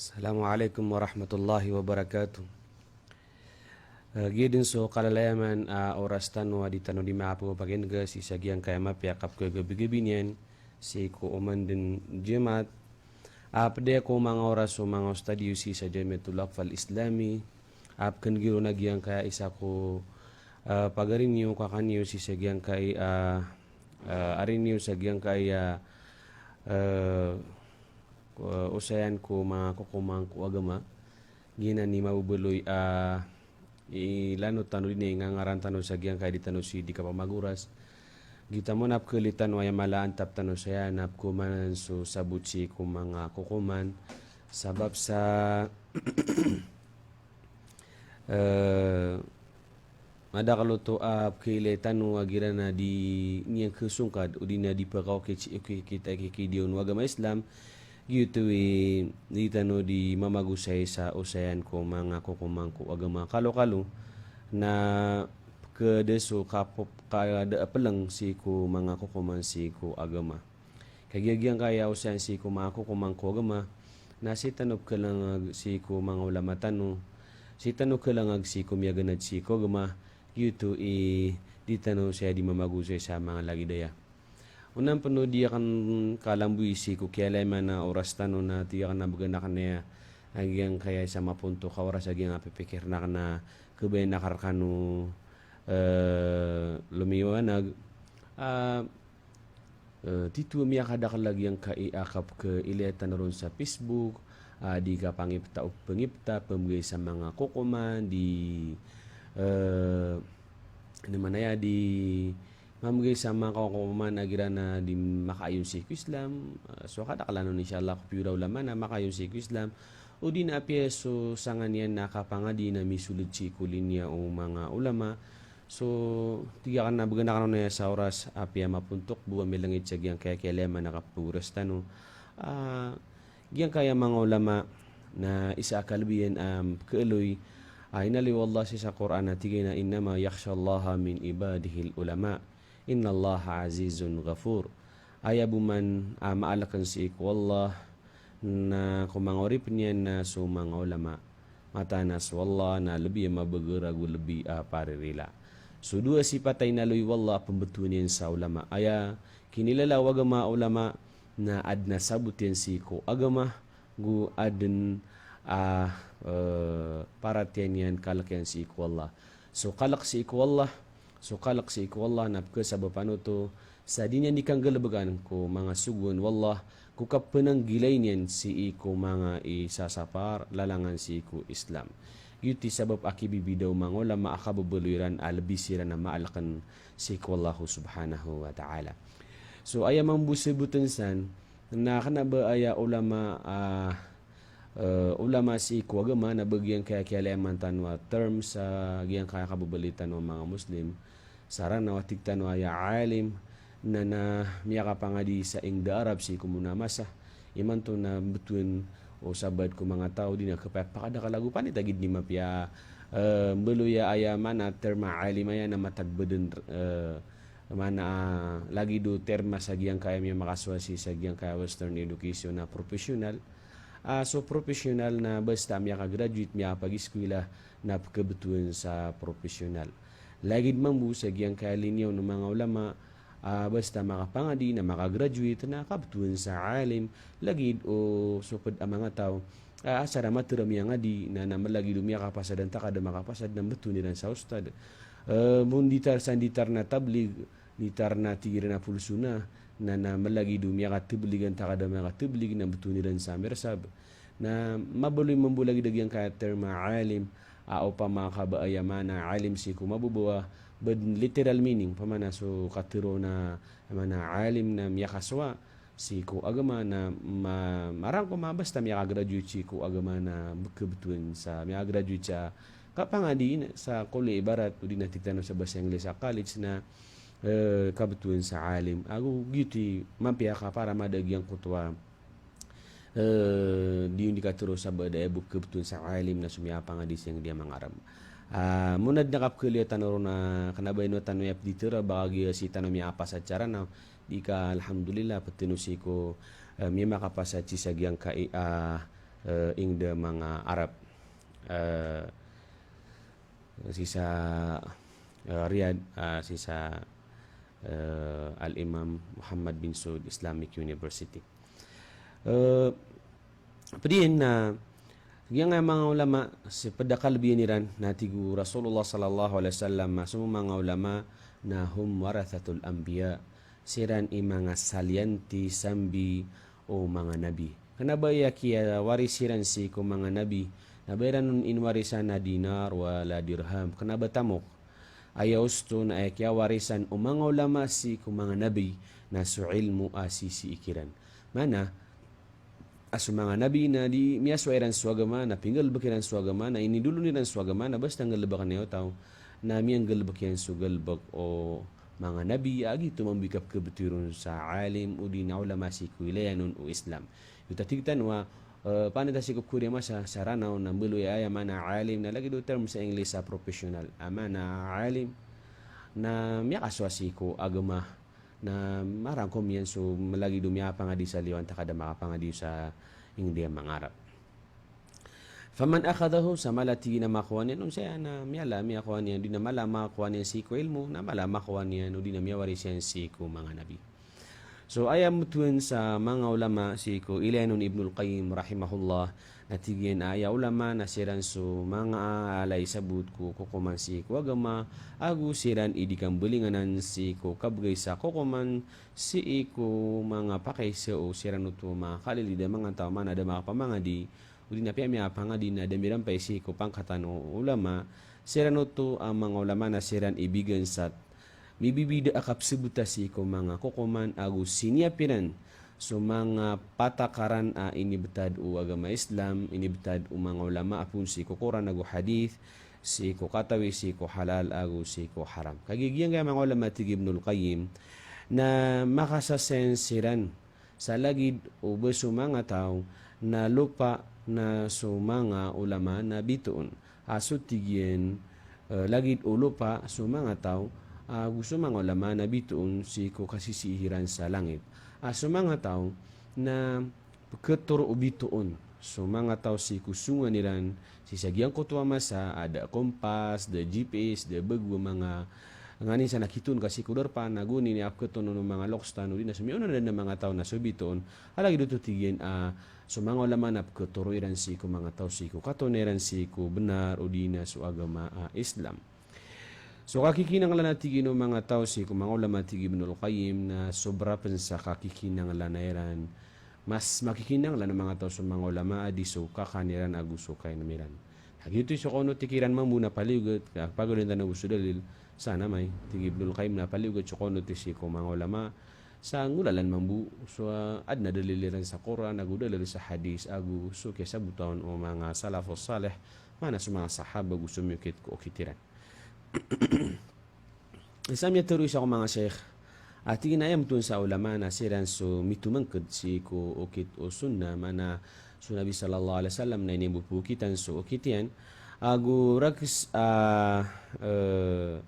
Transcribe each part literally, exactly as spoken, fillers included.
Assalamu alaikum warahmatullahi wabarakatuh. Eh, giya den so kalalayaman a oras tano a di tano di makapaginega sii sa giyangkaya mapiya a kapkagabigabi niyan sii ko oman den Jumaat. A pd aya ko manga oras o manga ustadh iyo sii sa Jamiatul Atfal Islami a pkhaneg iron a giyangkaya isa ko, eh, pagari niyo, kakan iyo sii sa giyangkaya, eh, ari niyo sa giyangkaya, eh, eh, osayan ko manga kokoman ko agama. Giyanan i mababaloy a ilano tano di na ingangaran tano sa giyangkaya di tano sii di kapamagoras. Giyoto mambo na pkhailay tano aya mala a antap tano saya na pkhaoma so sabot sii ko manga kokoman. Sabap sa Eh, madakl oto a pkhailay tano a giyanan a di niyan khasongkad, odi na di pakaokit, okit, okit a kikidiyawn o agama Islam, giyoto i di tano di mamagosay sa osayan ko manga kokoman ko agama kalokalo, na pkhada so kapop-, kada a plng sii ko manga kokoman sii ko agama. Kagiya giyangkaya osayan sii ko manga kokoman ko agama, na sii tano pkhalangag sii ko manga ulama tano, sii tano khalangag sii ko miyaganad sii ko agama, giyoto i di tano saya di mamagosay sa manga lagid aya. Onan pn o di akn kalamboy sii ko kiyalayaman a oras tano na tig akn a bgan akn aya a giyangkaya isa mapontok a oras a giyangkaya pipikirn akn a khabayan akn rkano, eh, lomiwanag. Ah, Eh, tito a miyakadakl a giyangkai a kapkhailaya tano ron sa Facebook, a di kapangipta o pangipta, pamgay sa manga kokoman, di, eh, ano man aya, di mamgay sa manga kokoman a giyanan a di makaayon sii ko Islam, eh, so kadaklan on, insha Allah, ko piyo ra ulama na makaayon sii ko Islam, o di na apiya so sangkan iyan na kapangadi na misold sii ko linya o manga ulama, So, tig akn a bgan akn on aya sa oras a apiya mapontok bo a milngit sa giyangkaya kiyalayaman a kapgoras tano. Ah, giyangkaya manga ulama na isa a kalbiyan a, um, kaaloy. Ah, inaloy o Allah sii sa Qur'an a tig iyan a, "Innama yakhshallaha min ibadihil ulama. Innallaha azizun ghafur." Aya bo man a maalkn sii ko Allah, na ko manga oripn iyan na so manga ulama. Mataan a so Allah na lbi a mabagr ago lbi a paririla. So dowa sipat a inaloy o Allah a pmbtowan iyan sa ulama. Aya kinilala o agama a ulama na adn a sabot iyan sii ko agama, go adn a, eh, paratiyaya niyan, kalk iyan sii ko Allah. So kalk sii ko Allah, so kalk sii ko Allah na pkhasabapan oto sa di niyan di kanggalbkan ko manga sogoan o Allah, ko kapnanggilai niyan sii ko manga isasapar, lalangan sii ko Islam. Giyoto i sabap a kibibidaw o manga ulama a kababaloy iran a lbi siran a maalkn sii ko Allah subhanahu wa ta'ala. So, aya mambo sabotn san, na kna ba aya ulama, ah, eh, ulama sii ko agama, na ba giyangkaya kiyalayaman tano a term sa giyangkaya kababaloy tano a manga Muslim. Sa Ranaw a tig tano aya alim, na, na miyakapangadi sa ingd a Arab sii ko mona a masa. Imanto na btowan o sabaad ko manga taw di na khapakay a pakadakl ago panitagid di mapiya, eh, mbaloy a aya maana term a alim aya na matag ba dn, eh, maana, ah, lagid o term a sa giyangkaya miyamakasowa sii sa giyangkaya Western education a professional. Ah, so professional na basta miyaka-graduate, miyakapag-eskwela na pkhabtowan sa professional. Lagid mambo sa giyangkaya liniyaw o manga ulama, ah, basta makapangadi na maka-graduate na kabtowan sa alim, lagid o so pd a manga taw, ah, asar a matr a miyangadi na, na mlagid o miyakapasad antaa ka da makapasad na mbtowan iran sa ustadh. Eh, bo nditar sa nditar na tablig, nditar na tig iran a pulsona, na, na mlagid o miyakatablig antaa ka da makatabligan na mbtowan iran sa mirsab. Na mabaloy mambo lagid a giyangkaya term a alim, a opama ka ba aya maana alim sii ko mabobowa, ba dn literal meaning, opama na so katharo na maana alim na miyakasowa sii ko agama na ma-, marangkom a basta miyaka-graduate sii ko agama na pkhabtowan sa, miyaka-graduate sa kapangadi na sa kulliyah ibarat, odi na tig tano sa basa Inglis a college na, eh, kabtowan sa alim. Ago giyoto i mapiya ka para mada giyangkoto a, eh, di on di katharo sa ba da aya bo pkhabtowan sa alim na so miyapangadi sii anggiya manga Arab. Ah, mona dn a kapkhailaya tano ron a kna ba ino tano aya pd i tharoa, ba kagiya sii tano miyapasad sa Ranaw, di ka alhamdulillah, pd tano sii ko, eh, miyamakapasad sii sa giyangkai a, ah, eh, ingd a manga Arab. Eh, sii sa, eh, Riyadh, ah, sii sa, eh, Al-Imam Muhammad bin Saud Islamic University. Eh, pd iyan na giyangkaya manga ulama, sii pd a kalbiyan iran, na tig o Rasulullah sallallahu alaihi wasallam, a so manga ulama na hum warathatul anbiya, siran i manga saliyanti sambi o manga nabi. Kna ba aya kiyawaris iran sii ko manga nabi, na ba iran on inwarisan a dinar wala dirham, kna ba tamok. Aya osto na aya kiyawarisan o manga ulama sii ko manga nabi na so ilmo a sisii kiran. Maana, a so manga nabi na di miyasowa iran so agama, na pinggalbk iran so agama, na inidolon iran so agama, na basta nggalbkn iyan o taw, na miyanggalbk iyan so galbk o manga nabi, a giyoto mambo i kapkhabtowi ron sa alim, odi na ulama sii ko ilayan on o Islam. Giyoto a tig tano a, eh, panita sii ko pkori a masa sa Ranaw na mbaloy aya maana alim, na lagid o term sa English a professional. A maana alim na miyakasowa sii ko agama, na marangkom iyan so malagid o miyapangadi sa liyo antaa ka da makapangadi sa ingd a manga Arab. Faman akhadhahu, sa mala tig iyan a makowa niyan on saya, na miyala a miyakowa niyan, odi na mala a makowa niyan sii ko ilmo, na mala a makowa niyan, odi na miyawaris iyan sii ko manga nabi. So, aya mtowan sa manga ulama sii ko ilayan on i Ibnul Qayyim rahimahullah, na tig iyan a aya ulama na siran so manga ala i sabot ko kokoman sii ko agama, ago siran i di kambalinganan sii ko kabgay sa kokoman sii ko manga pakaisa o siran oto manga kalilid a manga taw, maana da makapamangadi, odi na piya miyapangadi na da mirampay sii ko pangkatan o ulama, siran oto a manga ulama na siran i bigansat. Mibibida a kapsbota sii ko manga kokoman ago siniyap iran so manga patakaran a inibtad o agama Islam, inibtad o manga ulama a poon sii ko Qur'an ago hadith, sii ko katawi, sii ko halal ago sii ko haram. Kagiya giyangkaya manga ulama, tig i Ibnul Qayyim, na makasasen siran sa lagid o ba so manga taw na lopa na so manga ulama na bitoon. A so tig iyan, eh, lagid o lopa so manga taw, ago so manga ulama na bitoon sii ko kasisii iran sa langit. A so manga taw na pkhatoro o bitoon so manga taw sii ko songowan iran, sii sa giyangkoto a masa a da kompas, da G P S, da bago a manga nganin sa na kitoon ka sii ko darpa, na goni niyan a pkhatoro o manga loks tano, odi na so miyaona dn a manga taw na so bitoon. A lagid oto, tig iyan, a so manga ulama na pkhatoro iran sii ko manga taw sii ko katoona iran sii ko bnar, odi na so agama a Islam. So kakikinanglan a tig iyan o manga taw sii ko manga ulama, tig i Ibnul Qayyim, na sobra pn sa kakikinanglan iran, mas makikinanglan o manga taw so manga ulama a di so kakan iran ago so kainom iran. Na giyoto i so kaonoti kiran mambo na paliyogat, ka pagaloyin tano bo so dalil, sa na amay, tig i Ibnul Qayyim, na paliyogat so kaonoti sii ko manga ulama sa nggolalan mambo so, ah, adn a dalil iran sa Qur'an ago dalil sa hadith ago so kiyasabota on o manga salafus salih, maana so manga sahaba ago so miyokit ko okit iran. Isa miyatharo isa ko manga sheikh a tig iyan a aya mtowan sa ulama na siran so mitomangkd sii ko okit o sunnah, maana so Nabi sallallahu alaihi wasallam na inimbopokitan so okit iyan, ago rakhs a, eh,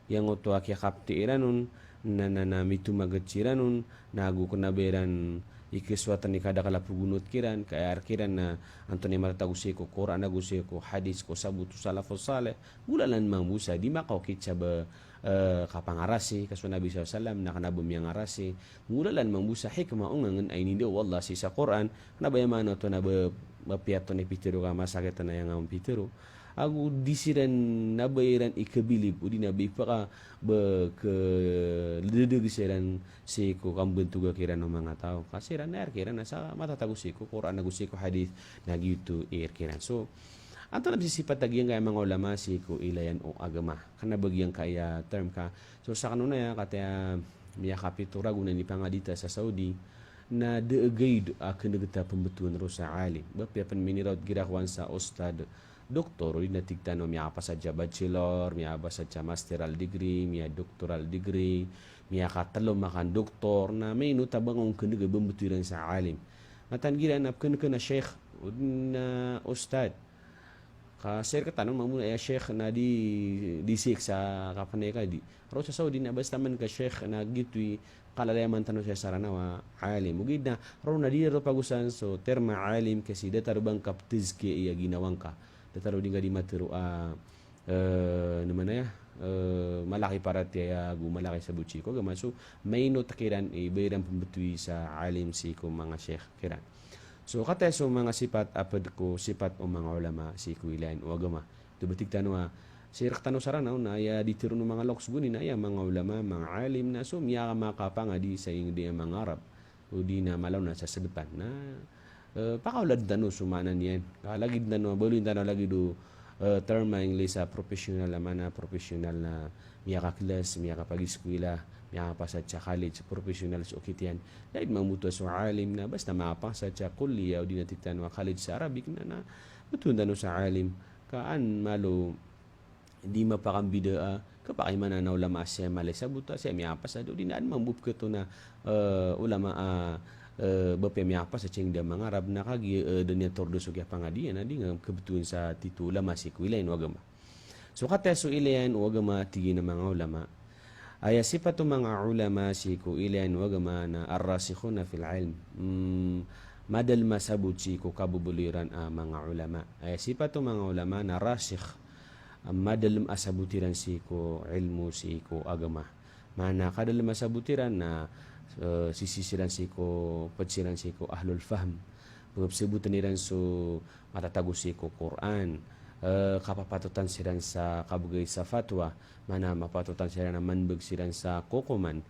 giyangkoto a kiyakapti iran on, na, na, na mitomangkd siran on, na ago kna ba iran ikasowatan i kadakl a pagonot kiran, ka aya rk iran na antonaa i matatago sii ko Qur'an ago sii ko hadith ko sabot o salafus salih, nggolalan mambo sa di makaokit sa ba, eh, kapangarasi, ka so Nabi sallallahu alaihi wasallam na kna ba miyangarasi, nggolalan mambo sa hikmah o ngangn a ininda o Allah sii sa Qur'an, kna ba aya maana oto na ba, ba piyato ni pitharo ka masakit na aya ngka on pitharo. Ago di siran na ba iran ikabilib, odi na ba ipaka ba kdadadg siran sii ko kambantoga kiran o manga taw. Ka siran na aya rk iran na sa matatago sii ko Qur'an ago sii ko hadith, na giyoto i rk iran. So, antonaa i sisipat a giyangkaya manga ulama sii ko ilayan o agama? Kna ba giyangkaya term ka. So, sakn on aya, kataya miyakapito ragon a inipangadita sa Saudi, na da a gaid a kndgt a pmbtowan roo sa alim. Ba piya pn miniraot igira kowan sa ustad, doktor, odi na tig tano miyapasad sa bachelor, miyapasad sa masteral degree, miya doctoral degree, miyakatlo makan doktor, na maino ta ba ngka on kndg a bmbtowi ran sa alim. Mataan igira na pkhankn a sheikh, odi na ustad. Ka sii rktano mambo na aya sheikh na di, di sheikh sa kapnay ka di. Roo sa Saudi na basta man ka sheikh na giyoto i Kalalayaman tano saya sa Ranaw a alim. Ogaid na, roo na di ron pagosaan so terma alim, kasi datar o ba ngka ptazkiya i ginawa ngka. Datar o di ngka di matero a, eh, ano man aya, eh, malaki paratiyaya ago malaki sabot sii ko agama. So, mainot kiran i ba iran pmbtowi sa alim sii ko manga sheikh kiran. So, kataya so manga sipat a pd ko sipat o manga ulama sii ko ilayan o agama. Oto ba tig tano a, sii rktano sa Ranaw na aya di tero o manga loks goni na aya manga ulama, manga alim na so miyamakapangadi sa ingd a manga Arab. O di na mala on na sa sdpan na, eh, pakaoladn tano so maana niyan. Ka lagid tano, baloyin tano lagid o, eh, term a Inglis a professional, a maana professional na miyakaklas, miyakapagiskwila, miyakapasad sa college, professional so okit iyan. Lagid mambo oto so alim na basta makapasad sa kulliya, o di na tig tano a college sa Arabic na, na btowan tano sa alim. Ka an malo di mapakambida a, khapakay man a ulama a saya mala i sabot a, saya miyapasad, o di na adn mambo pkhato na, eh, ulama a, eh, ba piya miyapasad sa ingd a manga Arab na kagiya, eh, da niyan tordos so kiyapangadi iyan, na di nga khabtowan sa tito ulama sii ko ilayan o agama. So kataya so ilayan o agama, tig iyan a manga ulama. Aya sipat o manga ulama sii ko ilayan o agama na ar-rasikhuna fil ilm. Hmm, madalm a sabot sii ko kababaloy iran a manga ulama. Aya sipat o manga ulama na rasikh, madalm a sabot iran sii ko ilmo sii ko agama. Maana kadalm a sabot iran na, eh, sisii siran sii ko, pd siran sii ko ahlul fahm. Pagpsabotn iran so matatago sii ko Qur'an. Eh, kapapatotan siran sa kabgay sa fatwa. Maana mapatotan siran a manbg siran sa kokoman.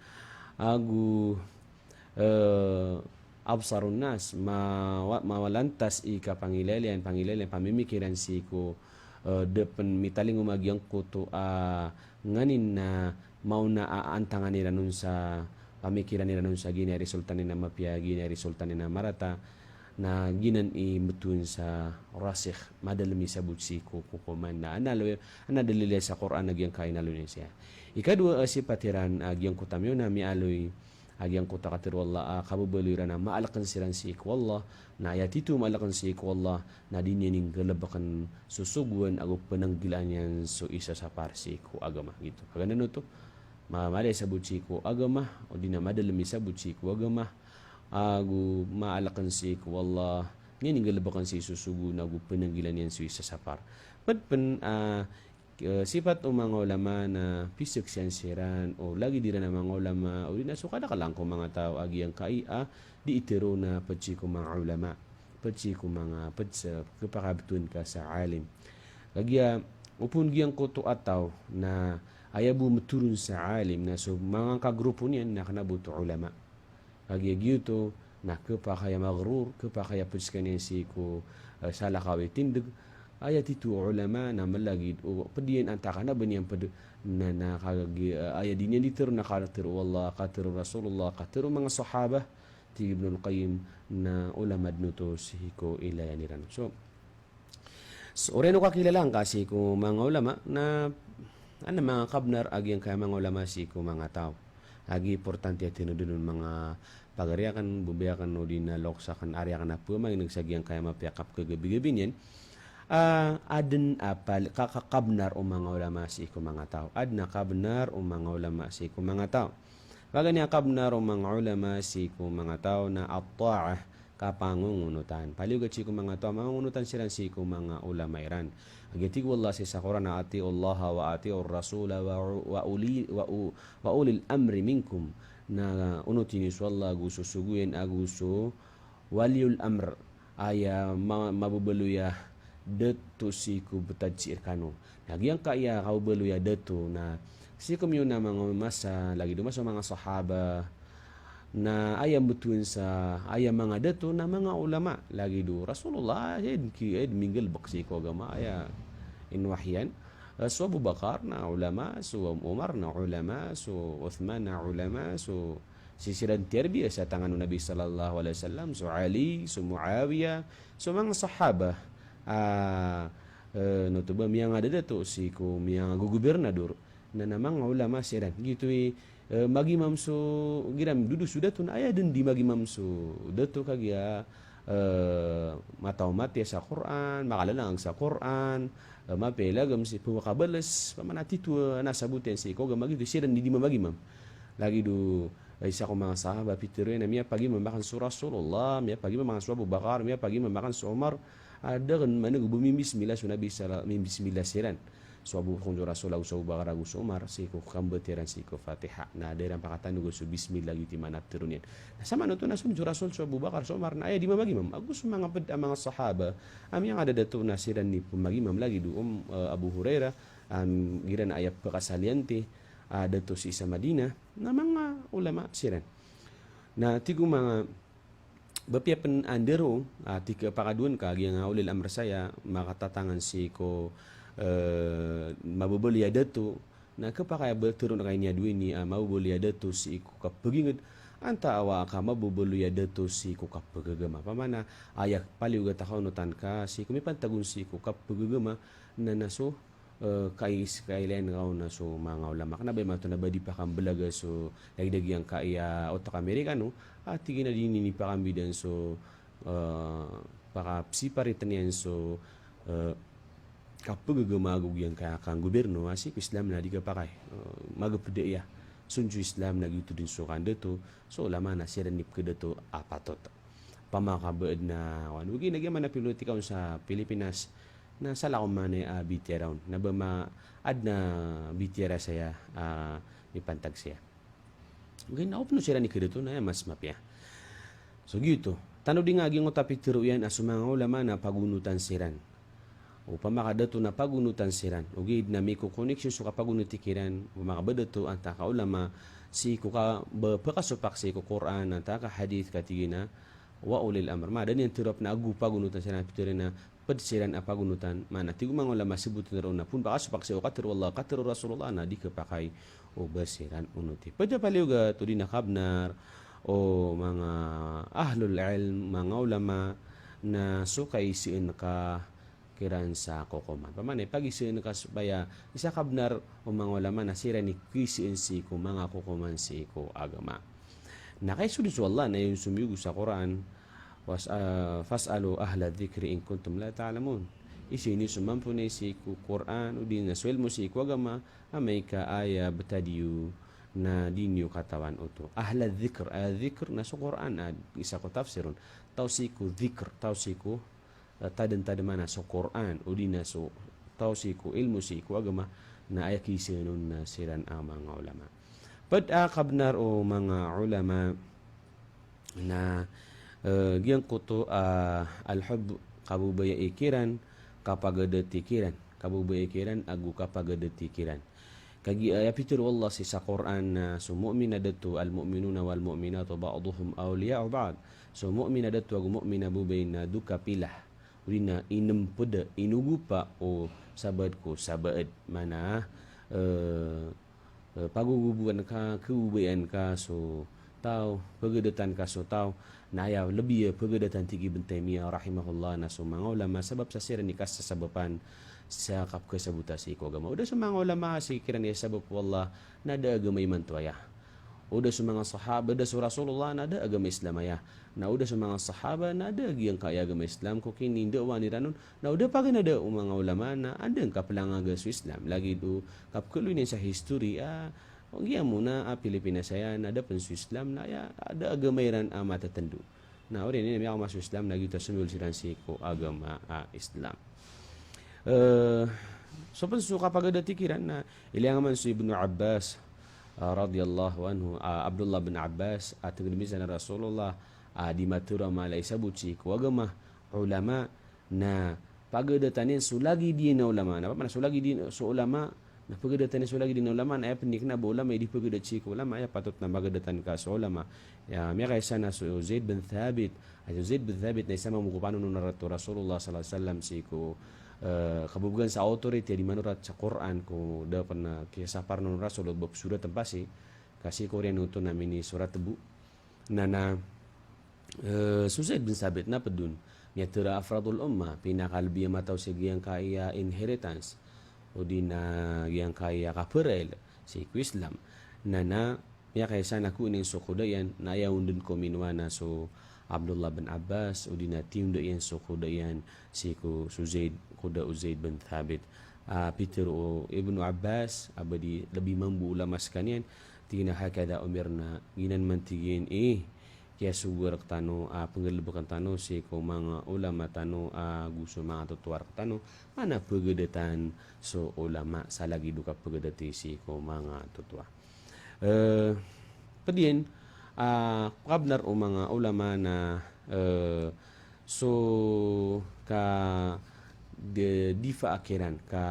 Ago eh, absarun nas, mawa-, mawalantas i kapangilaylay, pangilaylay, pamimikiran sii ko, eh, da pn mitalingoma giyangkoto a nganin na maona a antangan iran on sa pamikiran iran on sa giya i resulta niyan a mapiya, giya i resulta niyan a marata, na giyanan i mbtowan sa rasikh, madalm i sabot sii ko kokoman. Na ana lo-, ana dalil iyan sa Qur'an a giyangkai a inaloy niyan saya. Ikadowa a sipat iran a giyangkoto a miyaona, miyaaloy a giyangkoto a katharo o Allah a kababaloy iran a maalkn siran sii ko Allah, na aya tito maalkn sii ko Allah, na di niyan inggalbkn so sogoan ago pnanggilaan iyan so isa sa par sii ko agama, giyoto. Paganay oto, ma-, mala i sabot sii ko agama, o di na madalm i sabot sii ko agama, ago maalkn sii ko Allah, di niyan inggalbkn sii so sogoan ago pnanggilaan iyan so isa sa par. Pd pn, ah, eh, sipat o manga ulama na pizaksian siran o lagid iran a manga ulama, o di na so kadaklan ko manga taw a giyangkai a di itharo na pd sii ko manga ulama, pd sii ko manga, pd sa khapakabtowan ka sa alim. Kagiya opama giyangkoto a taw na aya bo mtoron sa alim na so manga kagrupo niyan na kna bo oto ulama. Kagiya giyoto na khapakay a maghrur, khapakay a pd skaniyan sii ko, eh, salakaw i tindg. Aya tito a ulama na mlagid o pd iyan antaa ka na ba niyan pd na, na kagiya, eh, aya di niyan di tharo na katharo o Allah, katharo o Rasulullah, katharo o manga sahabah, tig i Ibnul Qayyim, na ulama dn oto sii ko ilayan iran. So, So, oriyan o kakilala ngka sii ko manga ulama na, adn a manga kabnar a giyangkai a manga ulama sii ko manga taw. Lagid importante a tindgn o manga pagari akn, babay akn, o di na loks akn, ari akn a pmangineg sa giyangkai a mapiya a kapkhagabigabi niyan. Ah, adn a pal-, ka-, ka-, kabnar o manga ulama sii ko manga taw. Adn a kabnar o manga ulama sii ko manga taw. Paganay a kabnar o manga ulama sii ko manga taw na at-ta'ah, kapangongonotan. Paliyogat sii ko manga taw a mangongonotan siran sii ko manga ulama iran. Kagiya tig o Allah sii sa Qur'an a, "Ati'ullaha wa ati'ur rasula wa u-, wa uli-, wa u-, wa ulil amri minkum." Na onoti niyo so Allah ago so sogo iyan ago so waliyul amr. Aya ma-, mababaloy a dato sii ko btad sii rkano. Na giyangkai a kababaloy a dato na sii ko miyaona a manga masa, lagid o masa o manga sahabah, na aya mbtowan sa aya manga dato na manga ulama, lagid o Rasulullah, aya dn ki-, aya dn minggalbk sii ko agama, aya inwahyan. Eh, so Abu Bakar na ulama, so Umar na ulama, so Uthman na ulama, so sii siran tiyarbiya sa tangan o Nabi sallallahu alaihi wasallam, so Ali, so Muawiyah, so manga sahabah, ah, eh, oto ba miyangadadato sii ko miyangagogobernador, na, na manga ulama siran. Giyoto i, eh, magimam so, igira mdodo so dato na aya dn di magimam so dato kagiya, eh, mataw matiya sa Qur'an, makalalang sa Qur'an, eh, mapiya i lagam sii, pmakabalas, pman a tito a nasabot iyan sii ko agama, giyoto i siran di, di mamagimam. Lagid o, isa ko manga sahaba, pitharo iyan a miyapagimam akn so Rasulullah, miyapagimam akn so Abu Bakar, miyapagimam akn so Umar, a da akn maneg bo mimbismillah so Nabi sala-, mimbismillah siran. So Abu, kon so Rasul ago so Abu Bakar ago so Umar, sii ko kambatiya iran sii ko Fatiha. Na da iran pakatanoga so bismillah, giyoto i maana a pitharo niyan. Na samanoto na so, so Rasul, so Abu Bakar, so Umar, na aya di mamagimam. Ago so manga pd a manga sahaba a miyangadadato na siran i pmagimam, lagid o, um, eh, Abu Hurairah, a igira na aya pkasaliyan ti, ah, dato sii sa Madinah, na manga ulama siran. Na tig o manga, ba piya pn a ndaro, ah, tig a pakadoan ka giyangkai a ulil amr saya, makatatangan sii ko, eh, mababaloy a dato, na khapakay a ba tharoon ka ini a dowa ini, ah, mababaloy a dato sii ko kapagingd, antaa ka mababaloy a dato sii ko kapagagama. Pamana, aya paliogat a kaonotan ka sii ko mipantag on sii ko kapagagama, na na so, eh, kais-, kailayan ka on na so manga ulama. Kna ba imanto na ba di pakamblaga so lagid a giyangkai a oto ka Amerikano, a tig iyan a di niyan pakambidaan so, eh, pakapsiparitn iyan so, eh, kapagagama ago giyangkai a kanggobirno, a sii ko Islam na di khapakay. Eh, magpda iya. So, so Islam na giyoto dn so kandato so ulama na siran i pkhadato a patot. Opama ka ba adn a, wano, ogaid na giya man a pilotikaw sa Pilipinas, na salakaw man a bitiyara on. Na ba ma-, adn a bitiyara saya, ah, mipantag saya. Ogaid na opama siran i khadato na aya mas mapiya. So giyoto. Tanodi nga giyangkoto a pitharo iyan a so manga ulama na pagonotan siran. Opama ka dato na pagonotan siran, ogaid na mikokoneksyon so kapagonoti kiran, opama ka ba dato antaa ka ulama, sii ko ka-, ba-, pakasopak sii ko Qur'an, antaa ka hadith, ka tig iyan a wa ulil amr. Ma da niyan tharoa pn a ago pagonotan siran, pitharo iyan a pd siran a pagonotan. Maana tig o manga ulama, sabotn roo na phoon pakasopak sii ko katharo o Allah, katharo o Rasulullah, na di khapakay o ba siran onoti. Pd a paliogat odi na kabnar o manga ahlul ilm, manga ulama, na so kaisaan ka kiran sa kokoman. Pamana, pagisaan ka sopaya isa kabnar o manga ulama na siran i kisaan sii ko manga kokoman sii ko agama. Na kaiso dn so Allah na aya on somiyog sa Qur'an, was-, ah, "Fas'alu ahla dhikri in kuntum la ta'lamun." Isii niyo so mamponay sii ko Qur'an, odi na so ilmo sii ko agama, amay ka aya btad iyo na di niyo katawan oto. Ahla dhikr, ah, dhikr na so Qur'an, ah, isa ko tafsir on. Taw sii ko dhikr, taw sii ko eh, tadmtadman a so Qur'an, odi na so taw sii ko ilmo sii ko agama, na aya kisaan on na siran a manga ulama. Pd a kabnar o manga ulama na, eh, giyangkoto a al-hubb, kababayai kiran, kapagadati kiran, kababayai kiran ago kapagadati kiran. Kagiya aya pitharo o Allah sii sa Qur'an na so mu'min a dato, "Al-mu'minuna wal-mu'minatu ba'duhum awliya'u ba'd." So mu'min a dato ago mu'min a babay na doka pila, odi na inmpd, inogopa o sabaad ko sabaad. Maana, eh, eh, pagogoboan ka, kababayaan ka so taw, pagadatan ka so taw, na aya lbi a pagadatan, tig i Ibn Taymiyyah rahimahullah, na so manga ulama sabap sa siran i kasasabapan sa kapkhasabota sii ko agama. O da so manga ulama sii kiran i sabap o Allah, na da agama imanto aya. O da so manga sahaba, da so Rasulullah, na da agama Islam aya. Na o da so manga sahaba, na da giyangkai a agama Islam ko kinindawaan iran on. Na o da paganay a da o manga ulama na anda ngka plangaga so Islam. Lagid o kapkhaloy niyan sa history a, o giya mona a Pilipinas aya na da pn so Islam na aya, da agama iran a matatndo. Na oriyan iyan a miyakaoma so Islam na giyoto a somiyol siran sii ko agama a Islam. Eh, so pn so kapagadati kiran na ilay angka man so Ibnu Abbas, ah, radiyallahu anhu, ah, Abdullah bin Abbas, a tngd mizan a Rasulullah, ah, di matharo a mala i sabot sii ko agama, ulama, na pagadatan iyan so lagid iyan a ulama. Na opama na so lagid iyan, so ulama, na pagadatan iyan so lagid iyan a ulama, na aya pn i kna ba ulama i di pagadat sii ko ulama, aya patot na pagadatan ka so ulama. Aya miyakaisa na so Zaid bin Thabit. Aya so Zaid bin Thabit na isa mambo ko panonorat o Rasulullah sallallahu alaihi wasallam sii ko, eh, kababgan sa authority a di manorat sa Qur'an ko da pn a kiyasapar on o Rasul o ba psoratn pasi. Ka sii ko oriyan oto na minisorat bo. Na na, eh, so Zaid bin Thabit na pd on miyatharo a afradul ummah, pinakalbi a mataw sii giyangkai a inheritance, odi na giyangkai a kaparail sii ko Islam. Na na miyakaisa na kowa niyan so koda iyan, na aya on dn ko minowa na so Abdullah bin Abbas, odi na tiyonda iyan so koda iyan sii ko so Zaid, koda o Zaid bin Thabit. Ah, pitharo o Ibnu Abbas, a ba di lbi mambo o ulama skaniyan, Tig iyan a hakadha umirna, giyanan man tig iyan i kiyasogo rktano a pnggalbkn tano sii ko manga ulama tano ago so manga totoa rktano, mana pgdatan so ulama sa lagid o kapgdati sii ko manga totoa. Eh, pd iyan, ah, kabnar o manga ulama na, eh, so ka de-, difa kiran, ka,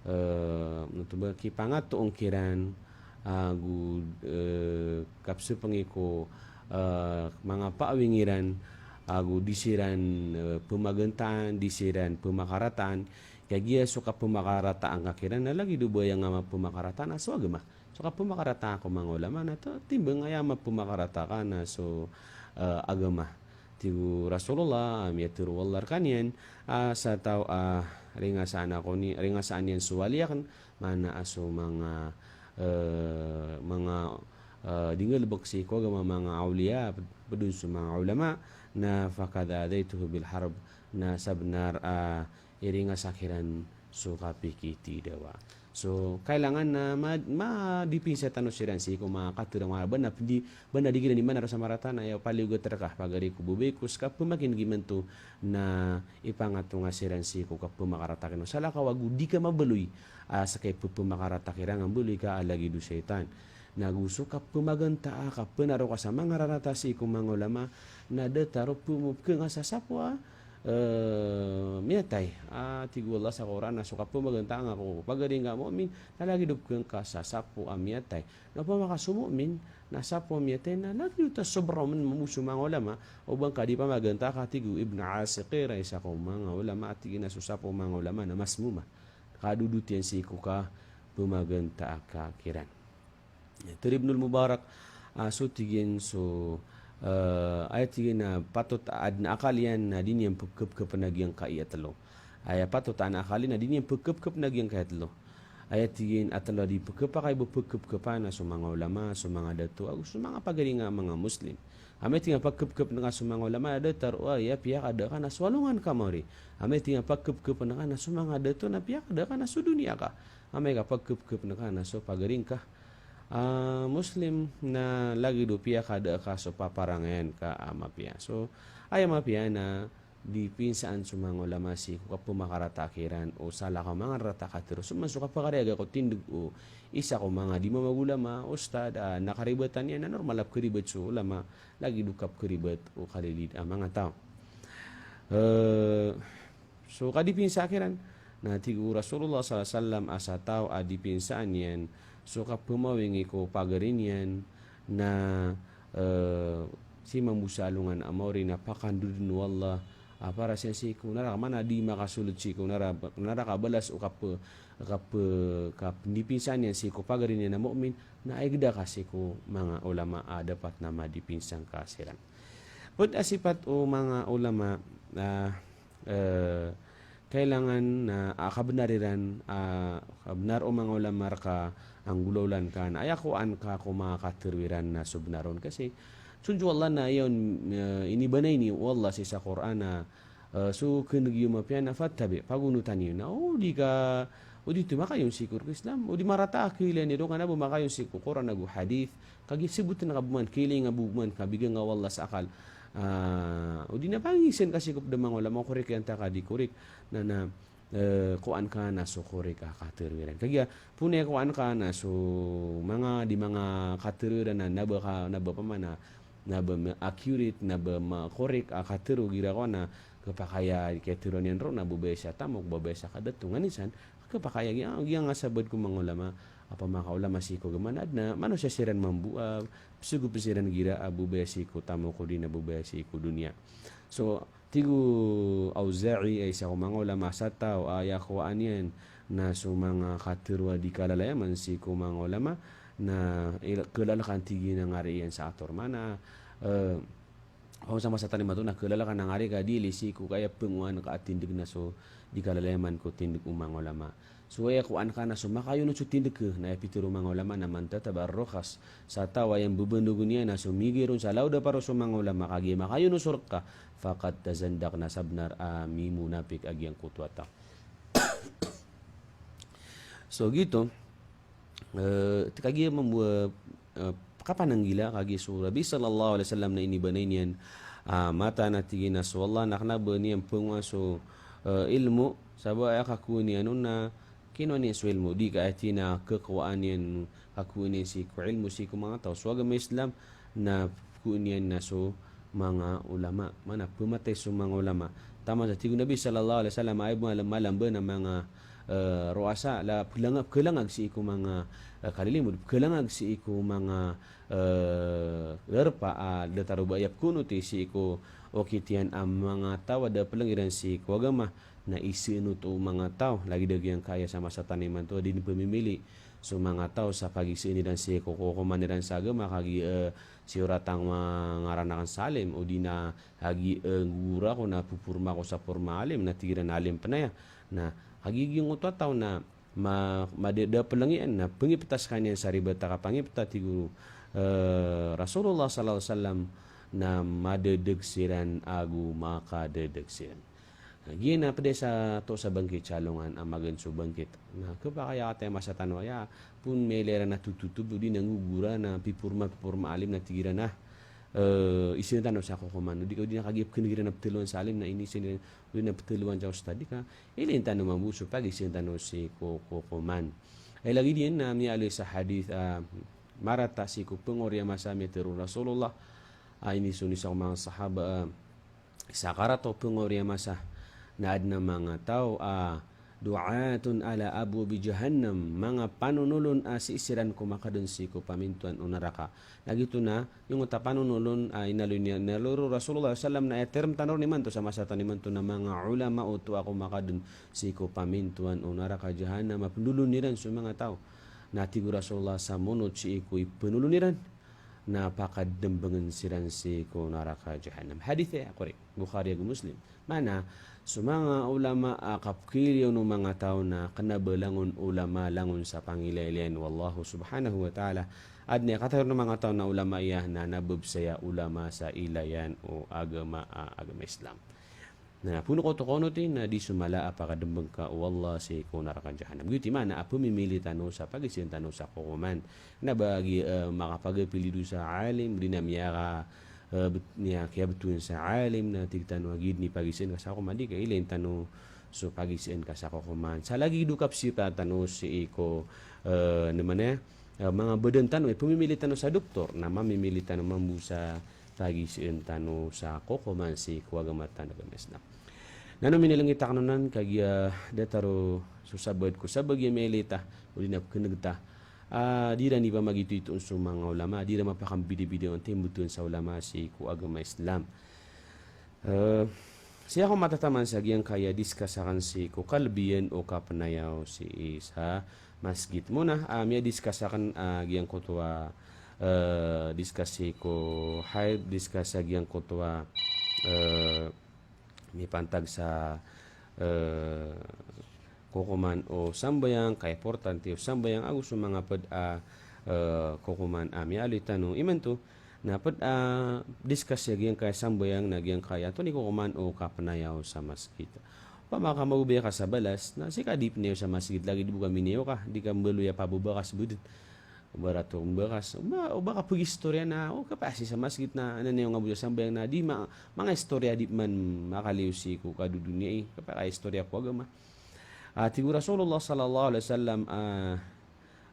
eh, ano to ba, kipangatoon kiran, ago, eh, kapsapngi ko, eh, manga paawing iran, ago di siran, eh, pmagantaan, di siran pmakarataan, kagiya so kapmakarataan ka kiran na lagid o ba aya nga mapmakarataan a so agama. So kapmakarataan ko manga ulama na to, timbang aya mapmakarata ka na so, eh, agama. Tig o Rasulullah, a miyatharo o Allah rkaniyan, a sa taw a ringasaan ako ni, ringasaan iyan so wali akn, mana a so manga, eh, manga, eh, di nggalbk sii ko agama, manga awliya, pd on so manga ulama, na faqad adhaytuhu bil harb, na sabnar a iringas ako kiran so kapikitidawa. So, kailangan na ma-, madipinsa tano siran sii ko manga katharo, ba na di, ba na di kiran di manaro sa marata na aya paliyogat rka, pagari ko babay ko ska pmakin gimanto na ipangatonga siran sii ko kapmakarata kiran o salakaw ago di ka mabaloy, ah, ska ipmakarata kiran a mbaloy ka a lagid o shaytan. Na go so kapmagantaa, kapnaro ka sa manga rarata sii ko manga ulama, na datar o pm-, pkhangasasapo a, eh, miyatay. Ah, tig o Allah sa Qur'an, na so kapmagantaa nga ko pagari nga mu'min, na lagid o pkhangasasapo a miyatay. Na opama ka so mu'min na sapo a miyatay, na lagid o ta sobra man mambo so manga ulama, o ba ngka di pamagantaa ka, tig o Ibn Asiqir, a isa ko manga ulama, a tig iyan a so sapo o manga ulama na masmuma. Kadodot iyan sii ko kapmagantaa ka kiran. Tharo o Ibnul Mubarak, ah, so tig iyan so, eh, aya tig iyan a patot a adn a akal iyan na di niyan pkhapkhapn a giyangkai a tlo. Aya patot a adn a akal iyan na di niyan pkhapkhapn a giyangkai a tlo. Aya tig iyan a tlo a di pkhapakay bo pkhapkhapan na so manga ulama, so manga dato, ago so manga pagari nga manga Muslim. Amay tig iyan a pkhapkhapn ka so manga ulama, na datar o aya piyakada ka na so alongan ka mawri. Amay tig iyan a pkhapkhapn ka na so manga dato, na piyakada ka na so doniya ka. Amay ka pkhapkhapn ka na so pagari ngka a Muslim, na lagid o piyakada ka so paparangayan ka a mapiya. So, aya mapiya na di pinsaan so manga ulama sii ko kapmakarata kiran o salakaw a manga rarata a katharo. So man so kapakariyaga ko tindg o isa ko manga di mambo a ulama, ustad, ah, na karibatan iyan, na normal a pkharibat so ulama, lagid o kapkharibat o kalilid a manga taw. Eh, So kadipinsa kiran, na tig o Rasulullah sallallahu alaihi wasallam a sa taw a dipinsaan iyan so kapmawingi ko pagari niyan na, eh, sii mambo sa alongan a mawri na pakandodn o Allah a para siyan sii ko naraka, mana di makasold sii ko nara-, naraka, balas o kap-, kap-, kapdipinsaan iyan sii ko pagari niyan a mu'min, na igda ka sii ko manga ulama a dapat na madipinsa ngka siran. Pd a sipat o manga ulama, ah, eh, kailangan na, ah, kabnar iran, ah, kabnar o manga ulama rka a nggolawlaan ka na aya kowaan ka ko manga katharo iran na so bnar on. Kasi so njo Allah na aya on, eh, inibanay niyo o Allah sii sa Qur'an a, eh, so kndg iyo mapiya na fattabi', pagonotan iyo. Na o di ka, o di oto makayon sii ko Islam, o di marata a kailay niyo roo ka na bo makayon sii ko Qur'an ago hadith, kagiya sabotn ka bo man, kailay nga bo man, kabgan ka o Allah sa akal. Ah, o di na pangisan ka sii ko pd a manga ulama, o korek iyan ta ka di korek. Na, na, eh, kowaan ka na so korek a katharo iran. Kagiya phoon a kowaan ka na so manga, di manga katharo iran na, na ba ka, na ba pman na, na ba ma-, accurate, na ba ma-, korek a katharo igira kowaan na, khapakay a katharo niyan roo na babaya sa tamok, babaya sa kadato, nganin san, khapakay a giya, giya nga sabaad ko manga ulama, a pamakaolama sii ko agama na adn a manosiya siran mambo a pzagop siran igira a babaya sii ko tamok odi na babaya sii ko doniya. So, tig o Awza'i a isa ko manga ulama a sa taw a aya kowaan iyan na so manga katharo a di kalalayaman sii ko manga ulama na il-, khalalkan tig iyan a ngari iyan sa ator. Mana, eh, Ago sa masa tano imanto na khalalkan a ngari ka di lisi ko kaya pngowaan ka a tindg na so di kalalayaman ko tindg o manga ulama. So aya kowaan ka na so makayon on so tindg ka, na aya pitharo o manga ulama na man tataba ar-rukhas. Sa taw a aya mbabandog iyan na so migiron sa lawda paro so manga ulama kagiya makayon on so rk ka, faqad tazandaq, na sabnar a mimunapik a giyangkoto a taw. So giyoto, Eh, kagiya mambo, eh, kapananggila kagiya so Rabi sallallahu alaihi wasallam na inibanay niyan, ah, mataan a tig iyan a so Allah na kena ba niyan pengowa so, eh, ilmo, sa ba aya kakowa niyan on na kinowa niyan so ilmo, di ka ati na kekowaan iyan, kakowa niyan sii ko ilmo sii ko manga taw so agama Islam, na kowa niyan na so manga ulama. Mana pematay so manga ulama. Taman sa tig o Nabi sallallahu alaihi wasallam, aya bo malam-malam ba na manga, eh, ru'asa, la pekelangag, pekelangag sii ko manga, eh, kalilimod, pekelangag sii ko manga, eh, rerpa, ah, datar o ba aya pekonoti sii ko okit iyan a manga taw a da peleng iran sii ko agama, na iseen oto o manga taw, lagid a giyangkaya sa masa tano imanto a di den pemimili so manga taw sa pagiseen iran sii ko kokoman iran sa agama, kagiya, eh, siyorat a ngaran aken sa alim, odi na kagiya, eh, nggogora ako na peporma ako sa porma alim, na tig iran a alim pen aya. Na kagiya giyangkoto a taw na ma-, mada-, da peleng iyan, na pengipeta sekaniyan sa ribat a kapangipeta, tig o, eh, Rasulullah sallallahu alaihi wasallam, na madadeg siran ago makadadeg siran. Na giyanan a ped sa to sa bangkit sa alongan a magen so bangkit. Na kepakay a kataya masa tano aya, pon miyailay iran a tototob, odi na nggogora, na piporma, piporma alim, na tig iran a, eh, iseen tano sa kokoman. Odi ka, odi na kagiya pekeneg iran a petalowan sa alim, na iniseen iran, odi na petalowan sa ustad, di ka, ilayin tano mambo so pagiseen tano sii ko kokoman. Ay lagid iyan na miyaaloy sa hadith, ah, marata sii ko pengori a masa a miyatero o Rasulullah, ah, inisonisa ko manga sahaba, ah, sa karata o pengori a masa, na aden a manga taw a du'atun ala abwabi jahannam, manga panonolon a sii siran ko makadon sii ko pamintoan o naraka. Na giyoto na, giyangkoto a panonolon a inaloy niyan, inaloy o Rasulullah sallallahu alaihi wasallam, na aya term tano ron imanto sa masa tano imanto na manga ulama oto a ko makadon sii ko pamintoan o naraka jahannam a pendolon iran so manga taw. Na tig o Rasulullah sa monot sii ko ipenolon iran, na pakadembengen siran sii ko naraka jahannam. Hadith aya, korek, Bukhari ago Muslim. Mana, so manga ulama a kapekilay o manga taw na kena ba langon ulama, langon sa pangilaylayan o Allah subhanahu wa ta'ala. Aden a katayon o manga taw na ulama iya na nabebesaya ulama sa ilayan o agama, a, agama Islam. Na pon ko tokono ti na di so mala a pakadembeng ka o Allah sii ko naraka jahannam. Giyoto i mana a pemimili tano sa pagiseen tano sa kokoman. Na ba gi, eh, makapagapili do sa alim, di na miyaka, eh, bet-, miyakiyabetowan sa alim, na tig tano a giyoto i pagiseen ka sa kokoman, di ka ilayin tano so pagiseen ka sa kokoman. Sa lagid o kapsipa tano sii ko, eh, na mana, eh, manga badan tano, eh, pemimili tano sa doktor, na mamimili tano mambo sa pagiseen tano sa kokoman sii ko agama tano a agama Islam. Na ino minilengit akn onan kagiya datar o so sabaad ko sabaad a miyailay ta, odi na pekeneg ta. Ah, di iran ipamagitoito on so manga ulama, di iran mapakambidabida on, timbetowan sa ulama sii ko agama Islam. Eh, sii ako matataman sa giyangkaya discuss akn sii ko kalebihan o kapenayaw sii sa masgit. Mona, ah, miyadiscuss akn, ah, giyangkoto a, eh, discuss sii ko haid, discuss sa giyangkoto a, eh, mipantag sa, eh, kokoman o sambayang, kaimportante o sambayang, ago so manga ped a, eh, kokoman a miyaaloy tano imanto, na ped a discuss sa giyangkaya sambayang, na giyangkaya antonaa i kokoman o kapenayaw sa masgit. Opama ka mababaya ka sa balas, na sii ka di penayaw sa masgit, lagid bo ka minayaw ka, di ka mbaloy a pababa ka sa beded. O ba rato mbakas, o ba, o ba ka pegistorya na, o, kapasad sa masgit na, na niyo nga bo sa sambayang na, di ma-, manga istorya di man makaliyo sii ko kadodoniya i, kapakaistorya ko agama. Ah, tig o Rasulullah sallallahu alaihi wasallam, ah,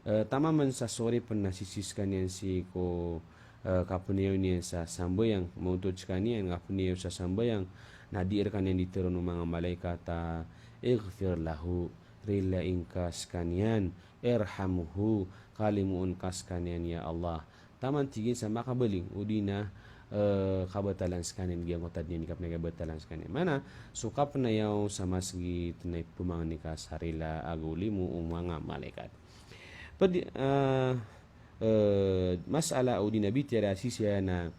eh, taman man sa sori pen na sisii sekaniyan sii ko, eh, kapenayaw niyan sa sambayang, montod sekaniyan, kapenayaw sa sambayang, na di rekaniyan di teroon o manga malaikat a, "Ighfir lahu," rilain ka sekaniyan, "Irhamhu," kalimoon ka sekaniyan ya Allah. Taman tig iyan sa makabaling, odi na, eh, kabatalan sekaniyan, giyangkoto a di niyan di kapenayaw kabatalan sekaniyan. Mana, so kapenayaw sa masgit na ipemangni ka sa rila ago limo o manga malaikat. Ped-, eh, eh, masala odi na bitiara sisii na,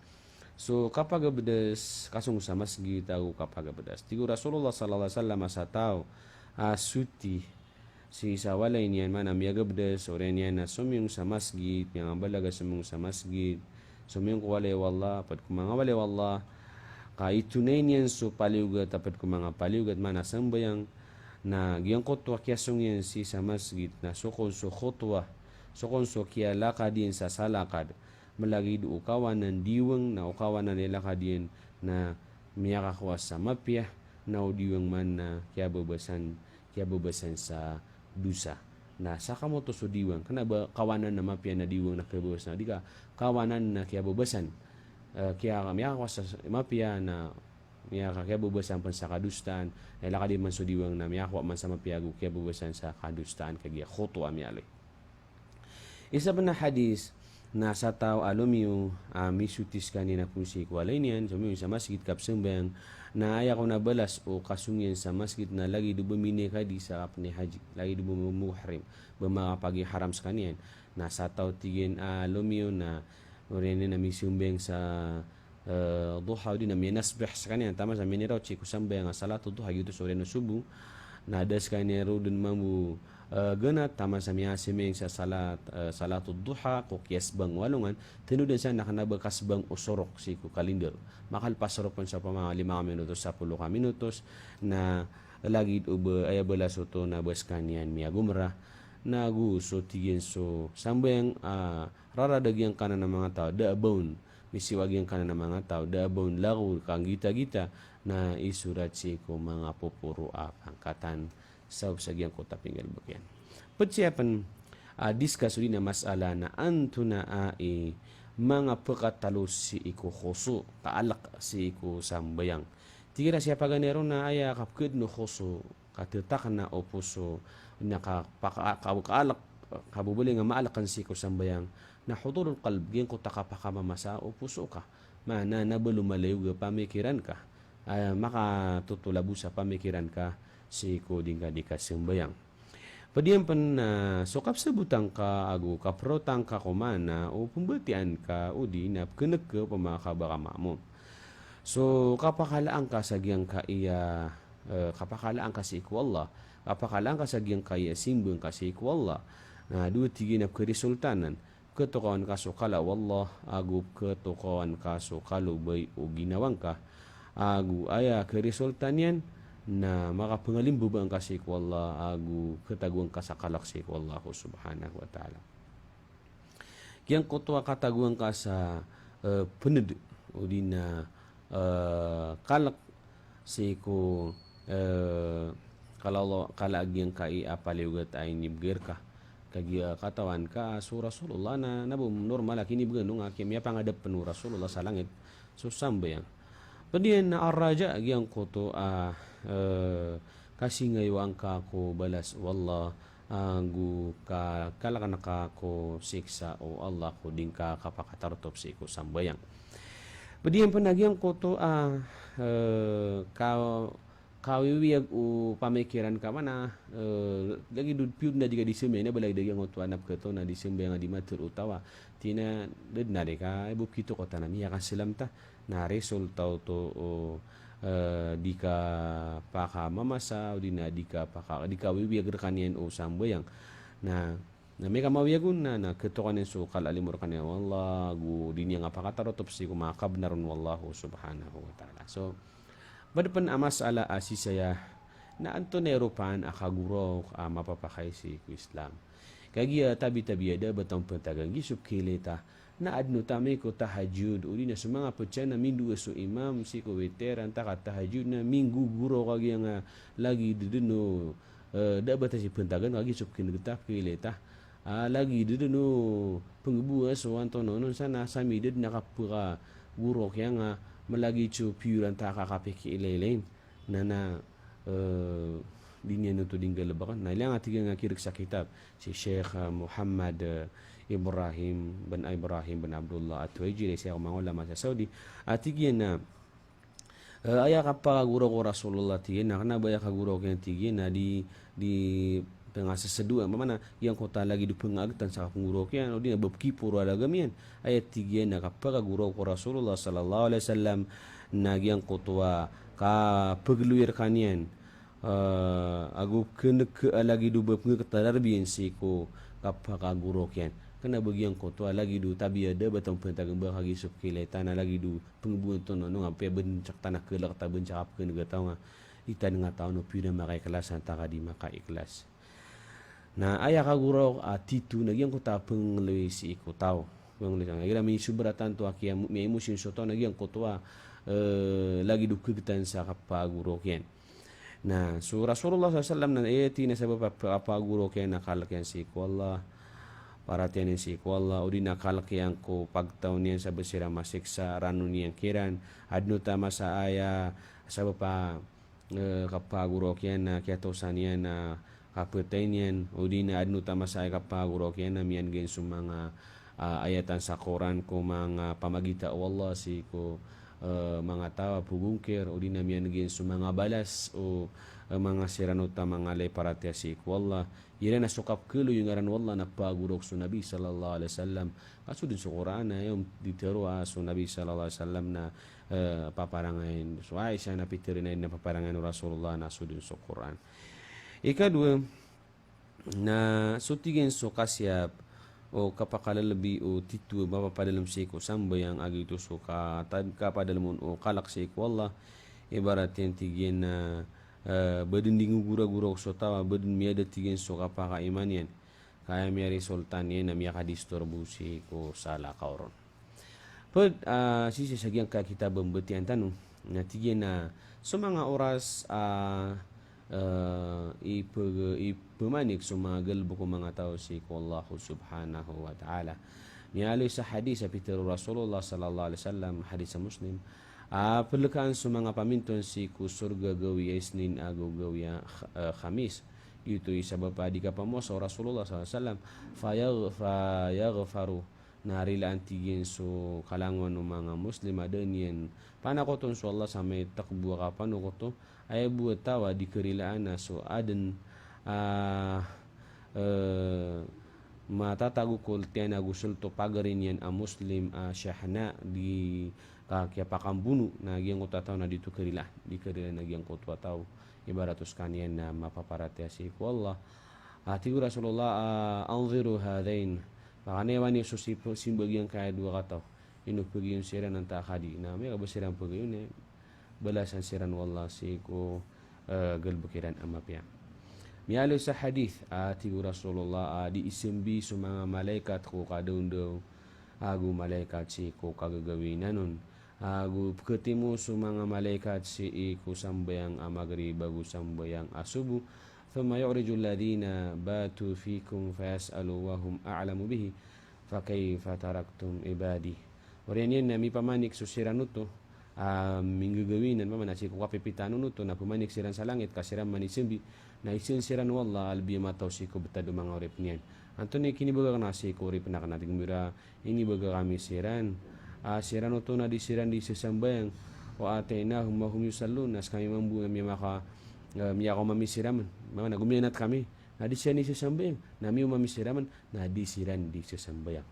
so kapagabdas, kasong sa masgit ago kapagabdas. Tig o Rasulullah sallallahu alaihi wasallam a sa taw a soti sii sa walay niyan, mana miyagabdas, oriyan iyan na somiyong sa masgit, miyangambalaga somiyong sa masgit, somiyong ko walay o Allah, ped ko manga walay o Allah, ka itonay niyan so paliyogat, a ped ko manga paliyogat, mana sambayang, na giyangkoto a kiyasong iyan sii sa masgit, na so kon so khotwa, So kon so kiyalakad iyan sa salakad, malagid o kawanan diwang na o kawanan i lakad iyan na miyakakowa sa mapiya, na o diwang man na kiyababasan, kiyababasan sa dosa. Na sakamoto so diwang, kena ba kawanan na mapiya na diwang na kiyababasan, di ka kawanan na kiyababasan, eh, kiya-, miyakakowa sa mapiya na miyaka-, kiyababasan pen sa kadosaan, na i lakad iyan man so diwang na miyakakowa man sa mapiya ago kiyababasan sa kadosaan, kagiya koto a miyaaloy. Isa pen a hadis na sa taw a lomiyo a misoti sekaniyan a poon sii ko walay niyan, so miyoto sa masgit kapsambayang, na aya kon a balas o kasong iyan sa masgit na lagid o ba minikadi sa kapnay haji, lagid o ba muhrim, ba makapagiharam sekaniyan. Na sa taw tig iyan a lomiyo na oriyan iyan a misambayang sa eh, duha, odi na miyanasbih sekaniyan, taman sa miyanirawat sii ko sambayang a salatud duha, giyoto so oriyan o sobo. Na da sekaniyan roo den mambo, eh, ganat, taman sa miyasambayang sa salat, eh, salatud duha, ko kiyasbang o alongan, tenodan san na kena ba kasbang o sorok sii ko kalinder. Makalpas roo pen sa opama lima ka minutos, sapolo ka minutos, na lagid o ba, aya balas oto na ba sekaniyan miyagomra. Na ago so tig iyan so sambayang, ah, rarad a giyangkanan a manga taw, da a ba on misiwa giyangkanan a manga taw, da a ba on lagor ka nggitagita, na isorat sii ko manga poporo a pangkatan, sabap sa giyangkoto a pinggalebek iyan. Ped saya pen, ah, discuss odi na masala na antonaa i manga pekatalo sii ko khushu', kaalek sii ko sambayang. Tig iran a sii paganay ron na aya kapeked o khushu', katetakna o poso, na kapaka-, ka-, kaalek, kabobolingan a maalek sii ko sambayang, na hudurul qalb, giyangkoto a kapakamamasa o poso ka. Maana na ba lomalayoga pamikiran ka, ah, makatotolabo sa pamikiran ka sii ko di ngka di kasambayang. Ped iyan pen, ah, so kapsabotan ka ago kaperotan ka ko maana o pembatiyaan ka odi na pekeneg ka opama ka ba ka ma'mum. So kapakalaan ka sa giyangkaiya eh, kapakalaan ka sii ko Allah, kapakalaan ka sa giyangkaya simbang ka sii ko Allah. Na dowa tig iyan a pekeresultanan, ketokawan ka so kala o Allah, ago ketokawan ka so kalobay o ginawa ngka, ago aya keresulta niyan na makapengalimbabaan ka sii ko Allah, ago ketagoan ka sa kalek sii ko Allah subhanahu wa ta'ala. Giyangkoto a katagoan ka sa, eh, pened, odi na, eh, kalek sii ko, eh, kala Allah, kala a giyangkai a paliyogat a inibeger ka. Kagiya katawan ka so Rasulullah na, na bo normal a kinibegan o nga, kiya miyapangadap pen o Rasulullah sa langit so sambayang. Ped iyan na ar-raja, giyangkoto a, eh, kasingayowaan ka ko balas o Allah, ago ka-, kaleken ka ko siksa o Allah ko di ngka kapakatarotop sii ko sambayang. Ped iyan pen a giyangkoto a, eh, ka-, kawiyawiyag o pamikiran ka mana, eh, lagid o piyo den a di ka di sambayang, na ba lagid a giyangkoto a na peketo na di sambayang a di matero o taw a tig iyan a da den a di ka, eh, bo kito ko ta na miyakanselam ta. Na resulta oto o, eh, di kapakamamasa, odi na di kapaka-, di kawiyawiyag rekaniyan o sambayang. Na, na mikamawiyag on na, na ketokawan iyan so kalalimo rekaniyan o Allah, ago di niyan kapakatarotop sii ko manga kabenar on o Allah subhanahu wa ta'ala. So, ped pen a masala a sisaya, na antonaa i ropaan a kagorok a mapapakay sii ko Islam. Kagiya tabi-tabi a da a ba taw pentagan giya so pekhailay ta, na aden o tamay ko tahajjud, odi na so manga ped san na mindowa so imam sii ko witir, antaa ka tahajjud na minggogorok a giyanga lagid den o, eh, da a ba ta sii pentagan, kagiya so pekeneg ta, pekhailay ta. Ah, lagid den o pengebowa so antonaa on san na sami da den a kapekagorok iyan a malagid so piyoran ta a kakapikilay-ilay. Na, na, eh, di niyan oto di nggalebeken. Na ilay nga tig iyan a kirek sa kitab si Sheikh, eh, Muhammad, eh, Ibrahim ben Ibrahim ben Abdullah At-Tuwaijiri, isa ko manga ulama sa Saudi. A tig iyan a, eh, aya kapakagorok o Rasulullah tig iyan a, kena ba aya kagorok iyan tig iyan a di, di pengasesedoan, mana giyangkoto a lagid o pengagetan sa kapengorok iyan, odi na ba pekiporo a lagam iyan. Aya tig iyan a kapakagorok o Rasulullah sallallahu alaihi wasallam na giyangkoto a kapegeloy rekaniyan, eh, ago keneg a lagid o ba pengeket a darbi iyan sii ko kapakagorok iyan. Kena ba giyangkoto a lagid o tabi a da a ba taw pentagan ba kagiya so pekhailay ta na lagid o pengebowa antonaa on nga, apiya bencak ta na kelek ta, bencak a pekeneg a taw nga, di ta den ngataon o piyo den a makaiklas antaa ka di makaiklas. Na aya kagoraok a tito na giyangkoto a pengloy sii ko taw. Pengloy sa, igira misoberatan to a kiya, miyaimos iyan so taw na giyangkoto a, eh, lagid o kegtan sa kapagoraok iyan. Na so Rasulullah sallallahu alaihi wasallam na aya tig iyan a sabap a kapagoraok iyan na kalek iyan sii ko Allah, paratiyayaan iyan sii ko Allah, odi na kalek iyan ko pagtaw niyan sa ba siran masiksa, ranon iyan kiran, aden oto a masa aya sabap a eh, kapagoraok iyan na kiyatosan iyan na kapetay niyan, odi na aden oto a masa a kapagoraok iyan na miyaneg iyan so manga, ah, ayatan sa Qur'an ko manga pamagita o Allah sii ko, eh, manga taw a pagongkir, odi na miyaneg iyan so manga balas o, eh, manga siran oto a manga lay paratiyaya sii ko Allah. Iran a so kapekelo i ngaran o Allah na pagoraok so Nabi sallallahu alaihi wasallam. Ka so den so Qur'an na aya di tero a so Nabi sallallahu alaihi wasallam na eh, paparangayan. So Aisha na pitero iyan na paparangayan o Rasulullah na so den so Qur'an. Ikadowa, na so tig iyan so kasiyap o kapakalelebi o tito a mapapadalem sii ko sambayang a giyoto so kata-, kapadalem on o kalek sii ko Allah. Ibarat iyan tig iyan na, eh, ba den di ngogoragoraok so taw a ba den miyada tig iyan so kapakaiman iyan. Ka aya miyaresulta niyan na miyakadisturbo sii ko salakaw ron. Ped, ah, sii sa giyangkaya kitab a mbatiya tano, na tig iyan a so manga oras a, eh, ipe-, ipemanik so manga galebek o manga taw sii ko Allah subhanahu wa ta'ala. Miyaaloy sa hadis a pitero o Rasulullah sallallahu alaihi wasallam, hadis a Muslim, a pelekaan so manga paminton sii ko sorga gawii a Isnin ago gawii a Kh-, eh, Khamis. Giyoto i sabap a di kapamowasa o Rasulullah sallallahu alaihi wasallam. Fayag-, fayaghfaru. Na rilaan tig iyan so kalangowan o manga Muslim a da niyan panakoton so Allah sa maitaka bo a kapanakoto. Aya bo a taw a di karilaan na so aden, ah, eh, matatago ko ltiyan ago solto pagari niyan a Muslim a shahna di ka-, kiyapakambono, na giyangkoto a taw na di oto karilaan, di karilaan a giyangkoto a taw. Ibarat o sekaniyan na mapaparatiyaya sii ko Allah. Ah, tig o Rasulullah, ah, "Anziru hadhain." Pakanaya niyo so sip-, simba giyangkaya dowa kataw. Ino pegayon siran antaa ka di. Na miyaka ba siran pegayon, eh, balasan siran o Allah sii ko, eh, galebek iran a mapiya. Miyaaloy sa hadis, ah, tig o Rasulullah, ah, di isembi so manga malaikat ko kadaondaw ago malaikat sii ko kagagawii nanon. Ago peketimo so manga malaikat sii ko sambayang a Maghrib ago sambayang a Subuh. Thumma yu'riju alladhina batu fikum fayas'alu wa hum a'lamu bihi, fa kayfa taraktum ibadi. Oriyan iyan na mipamanik so siran oto a minggagawii nan, pamana sii ko kapipitaan on oto na pemanik siran sa langit ka siran man isembi, na iseen siran o Allah a lebi a mataw sii ko betad o manga oripen iyan. Antonaa i kinibagak na sii ko oripen aken a tig iran a inibaga kami siran, ah, siran oto na di siran di sesambayang. Wa atainahum wa hum yusallun, na sekami mambo na miyamaka, eh, miyakomami siran man. Manga na gomiyanat kami, na di siran di sesambayang. Na miyakomami siran man, na di siran di sesambayang.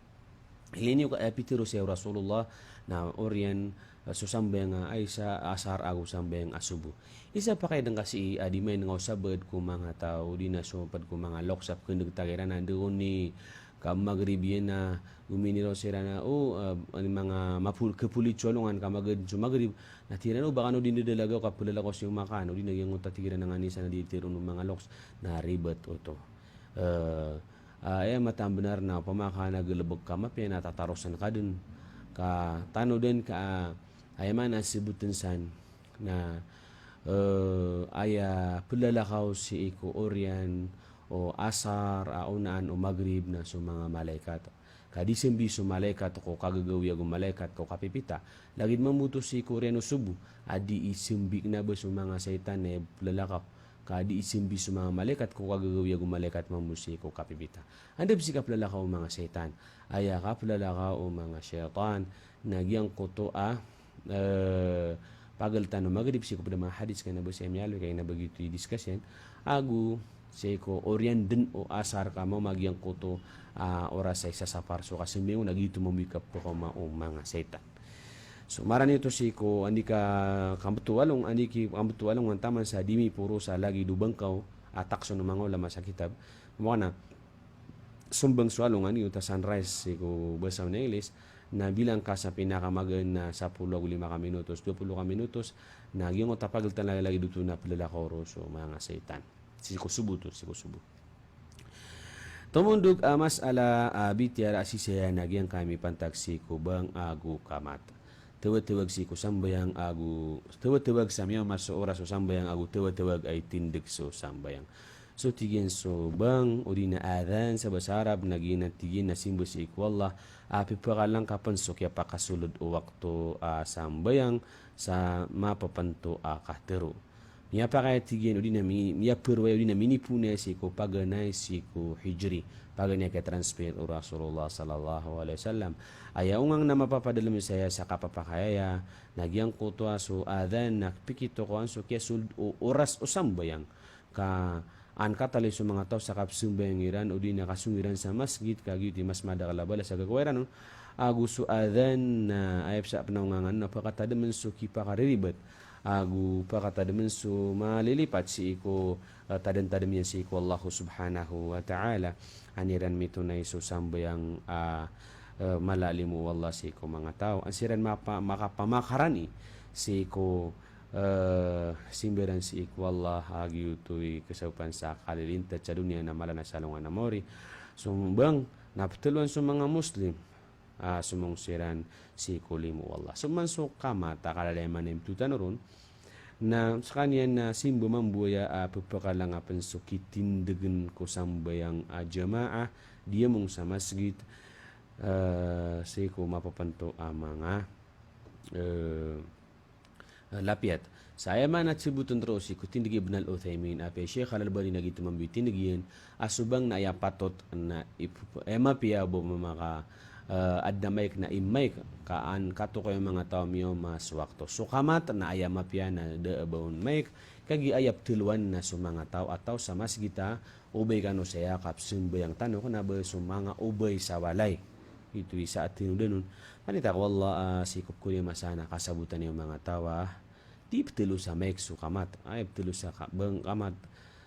Ilay niyo ka, eh, pitero saya o Rasulullah, na oriyan, eh, so sambayang a Isa, Asar, ago sambayang a Subuh. Isa pakay den ka sii a di main nga o sabaad ko manga taw, di na so ped ko manga loks a pekeneg tagiran a de oni ka Maghrib iyan na gominiraw siran a, o, ah, ani manga mapul-, kepulit so alongan ka magad so Maghrib. Na tig iran o ba kano di ndadalagaw ka pelalakaw si omakan, o di na giyangkoto a tig iran a ngani sa na di tero o manga loks na ribat oto. Eh, ah, aya mataan a benar na opama ka na galebek ka mapiya na tatarosen ka den. Ka tano den ka, ah, aya maana a sebuten san na, eh, aya pelalakaw sii ko oriyan o Asar, a onaan o Maghrib na so manga malaikat. Ka di sembi so malaikat ko kagagawii ago malaikat ko kapipita. Lagid mambo oto sii ko oriyan o Subuh a di isembi kena ba so manga saitan na aya pelalakaw. Ka di isembi so manga malaikat ko kagagawii ago malaikat mambo sii ko kapipita. Anda bes i kapelalakaw o manga saitan? Aya kapelalakaw o manga saitan na giyangkoto a, eh, pageltan o Maghrib sii ko ped a manga hadis ka ina ba saya miyaaloy ka ina ba giyoto i discuss iyan. Ago sii ko oriyan den o Asar ka mambo giyangkoto a oras a isasapar so kasembi on, na giyoto mambo i kapekaoma o manga saitan. So marani oto sii ko andi ka kambeto along, andi ki kambeto along antaman sa di miporo sa lagid o bangkaw a takson o manga ulama sa kitab. Mawna sombang so alongan, giyoto a sunrise sii ko basa o Inglis, na bilang ka sa pinakamagaan na sapolo ago lima ka minutos, dowa polo ka minutos, na giyangkoto a pageltan lagilagid oto na pelalakaw ron so manga saitan. Sii ko Subuh oto, sii ko Subuh. Tomondog a masala a bitiyara a sisaya na giyangkai mipantag sii ko bang ago kamat. Tawatawag sii ko sambayang ago, tawatawag sa miyaoma so oras o sambayang ago tawatawag a itindeg so sambayang. So tig iyan so bang, odi na adhan sa basa Arab na giyanan tig iyan na simba sii ko Allah a pepakalang ka pen so kiyapakasolod o wakto a sambayang sa mapepanto a katero. Miyapakay tig iyan odi na mi-, miyaperoway odi na minipoon sii ko paganay sii ko hijri. Paganay a kiyatransmit o Rasulullah sallallahu alaihi wasallam. Aya ongang na mapapadalem saya sa kapapakay aya, na giyangkoto a so adhan na pikitokowan so kiyasolod o oras o sambayang. Ka an katali so manga taw sa kapsambayang iran, odi na kasong iran sa masgit, ka giyoto i mas madakel a balas a gagawa iran on. Ago so adhan na aya psa pen a ongangan na pakatademen so kipakariribat. Ago pakatademen so malilipat sii ko, eh, tademtadem iyan sii ko Allah subhanahu wa ta'ala. An iran mitonay so sambayang a, eh, mala a limo o Allah sii ko manga taw. An siran mapa-, makapamakarani sii ko, eh, simba iran sii ko Allah, a giyoto i kasaopan sa kalilintet sa doniya na mala na salongan a maori. So bang na petelowan so manga Muslim a somong siran sii ko limo o Allah. So man so kamat a kalalayaman a imtotan ron, na sekaniyan na simba mambo aya a pepakalang a pen so kitindegen ko sambayang a jamaah, diyamong sa masgit, eh, sii ko mapepanto a manga, eh, eh, lapiyat. Sa aya maana a sebot on roo sii ko tindeg i Ibn Al-Uthaymin, apiya i Sheikh Al-Albani na giyoto mambo i tindeg iyan, a so bang na aya patot na ip-, aya mapiya bo mamaka, eh, aden a mic na i-mic, ka an katokawi o manga taw a miyaoma so wakto. So kamat na aya mapiya na da a ba on mic, kagiya aya petelowan na so manga taw a taw sa masgit a obay kano saya kapsambayang tano, kena ba so manga obay sa walay. Ito i sa atin o danon. Panita ko Allah, ah, sii ko pekori a masa na kasabotan iyo manga taw a di petelo sa mic so kamat. Ay, petelo sa ka-, bang kamat.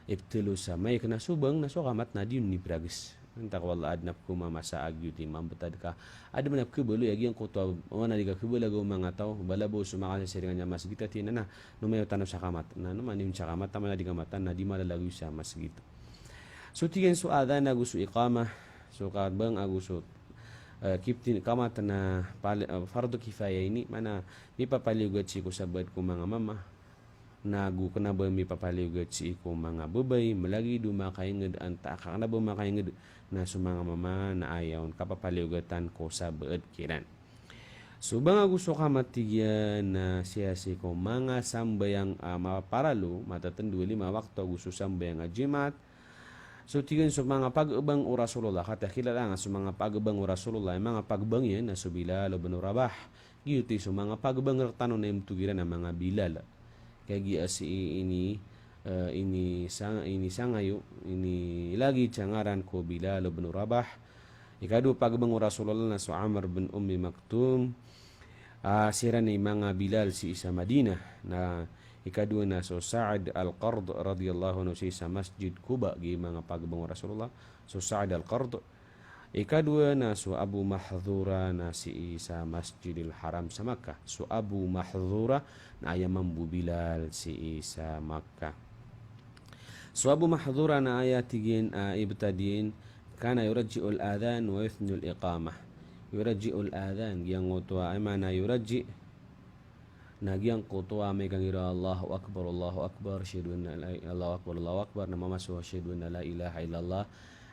Ipetelo sa mic na so bang na so kamat na di on iprages. Panita ko Allah, aden a pekomamasa a giyoto i mambetad ka. Aden man a pekebaloy a giyangkoto a wana di ka kebaloy a gaw manga taw, bala bo so makasasiringan iyan a masgit a tiyan a na, no mayaw tano sa kamat. Na no maniyon sa kamat, taman a di kamatan, na di malalagoy sa masgit. So tig iyan so adhan ago so iqamah, so kabang ago so, eh, kiptin kamat na pali-, eh, fardu kifaya ini, maana mipapaliyogat sii ko sabaad ko manga mama, na ago kena ba mipapaliyogat sii ko manga babay, malagid o makainged antaa ka kena ba makainged, na so manga mama na aya on kapapaliyogatan ko sabaad kiran. So bang ago so kamat tig iyan na siya sii ko manga sambayang a maparalo, matatendo a lima wakto ago so sambayang a Jumaat. So tig iyan so manga pagebang o Rasulullah, katii a kilala nga so manga pagebang o Rasulullah, manga pagebang iyan na so Bilal ibn Rabah. Giyoto i so manga pagebang rektano na imtog iran a manga Bilal. Kagiya sii ini, eh, ini sang-, ini sangayo, ini lagid sa ngaran ko Bilal ibn Rabah. Ikadowa pagebang o Rasulullah na so Amr bin Ummi Maktum. Ah, siran i manga Bilal sii sa Madinah. Na ikadowa na so Sa'd Al-Qard radiyallahu anhu sii sa Masjid Quba, giya manga pagebang o Rasulullah. So Sa'd Al-Qard. Ikadowa na so Abu Mahdhura na sii sa Masjidil Haram sa Makkah. So Abu Mahdhura na aya mambo Bilal sii sa Makkah. So Abu Mahdhura na aya tig iyan, ah, ibtadi iyan, kana yurajji'ul adhan wa yuthniul iqamah. Yurajji'ul adhan, giyangkoto a, aya maana yurajji', na giyangkoto a maikanggira Allahu Akbar, Allahu Akbar, asyhadu an la ila-, Allahu Akbar, Allahu Akbar, na mamaso asyhadu an la ilaha illallah,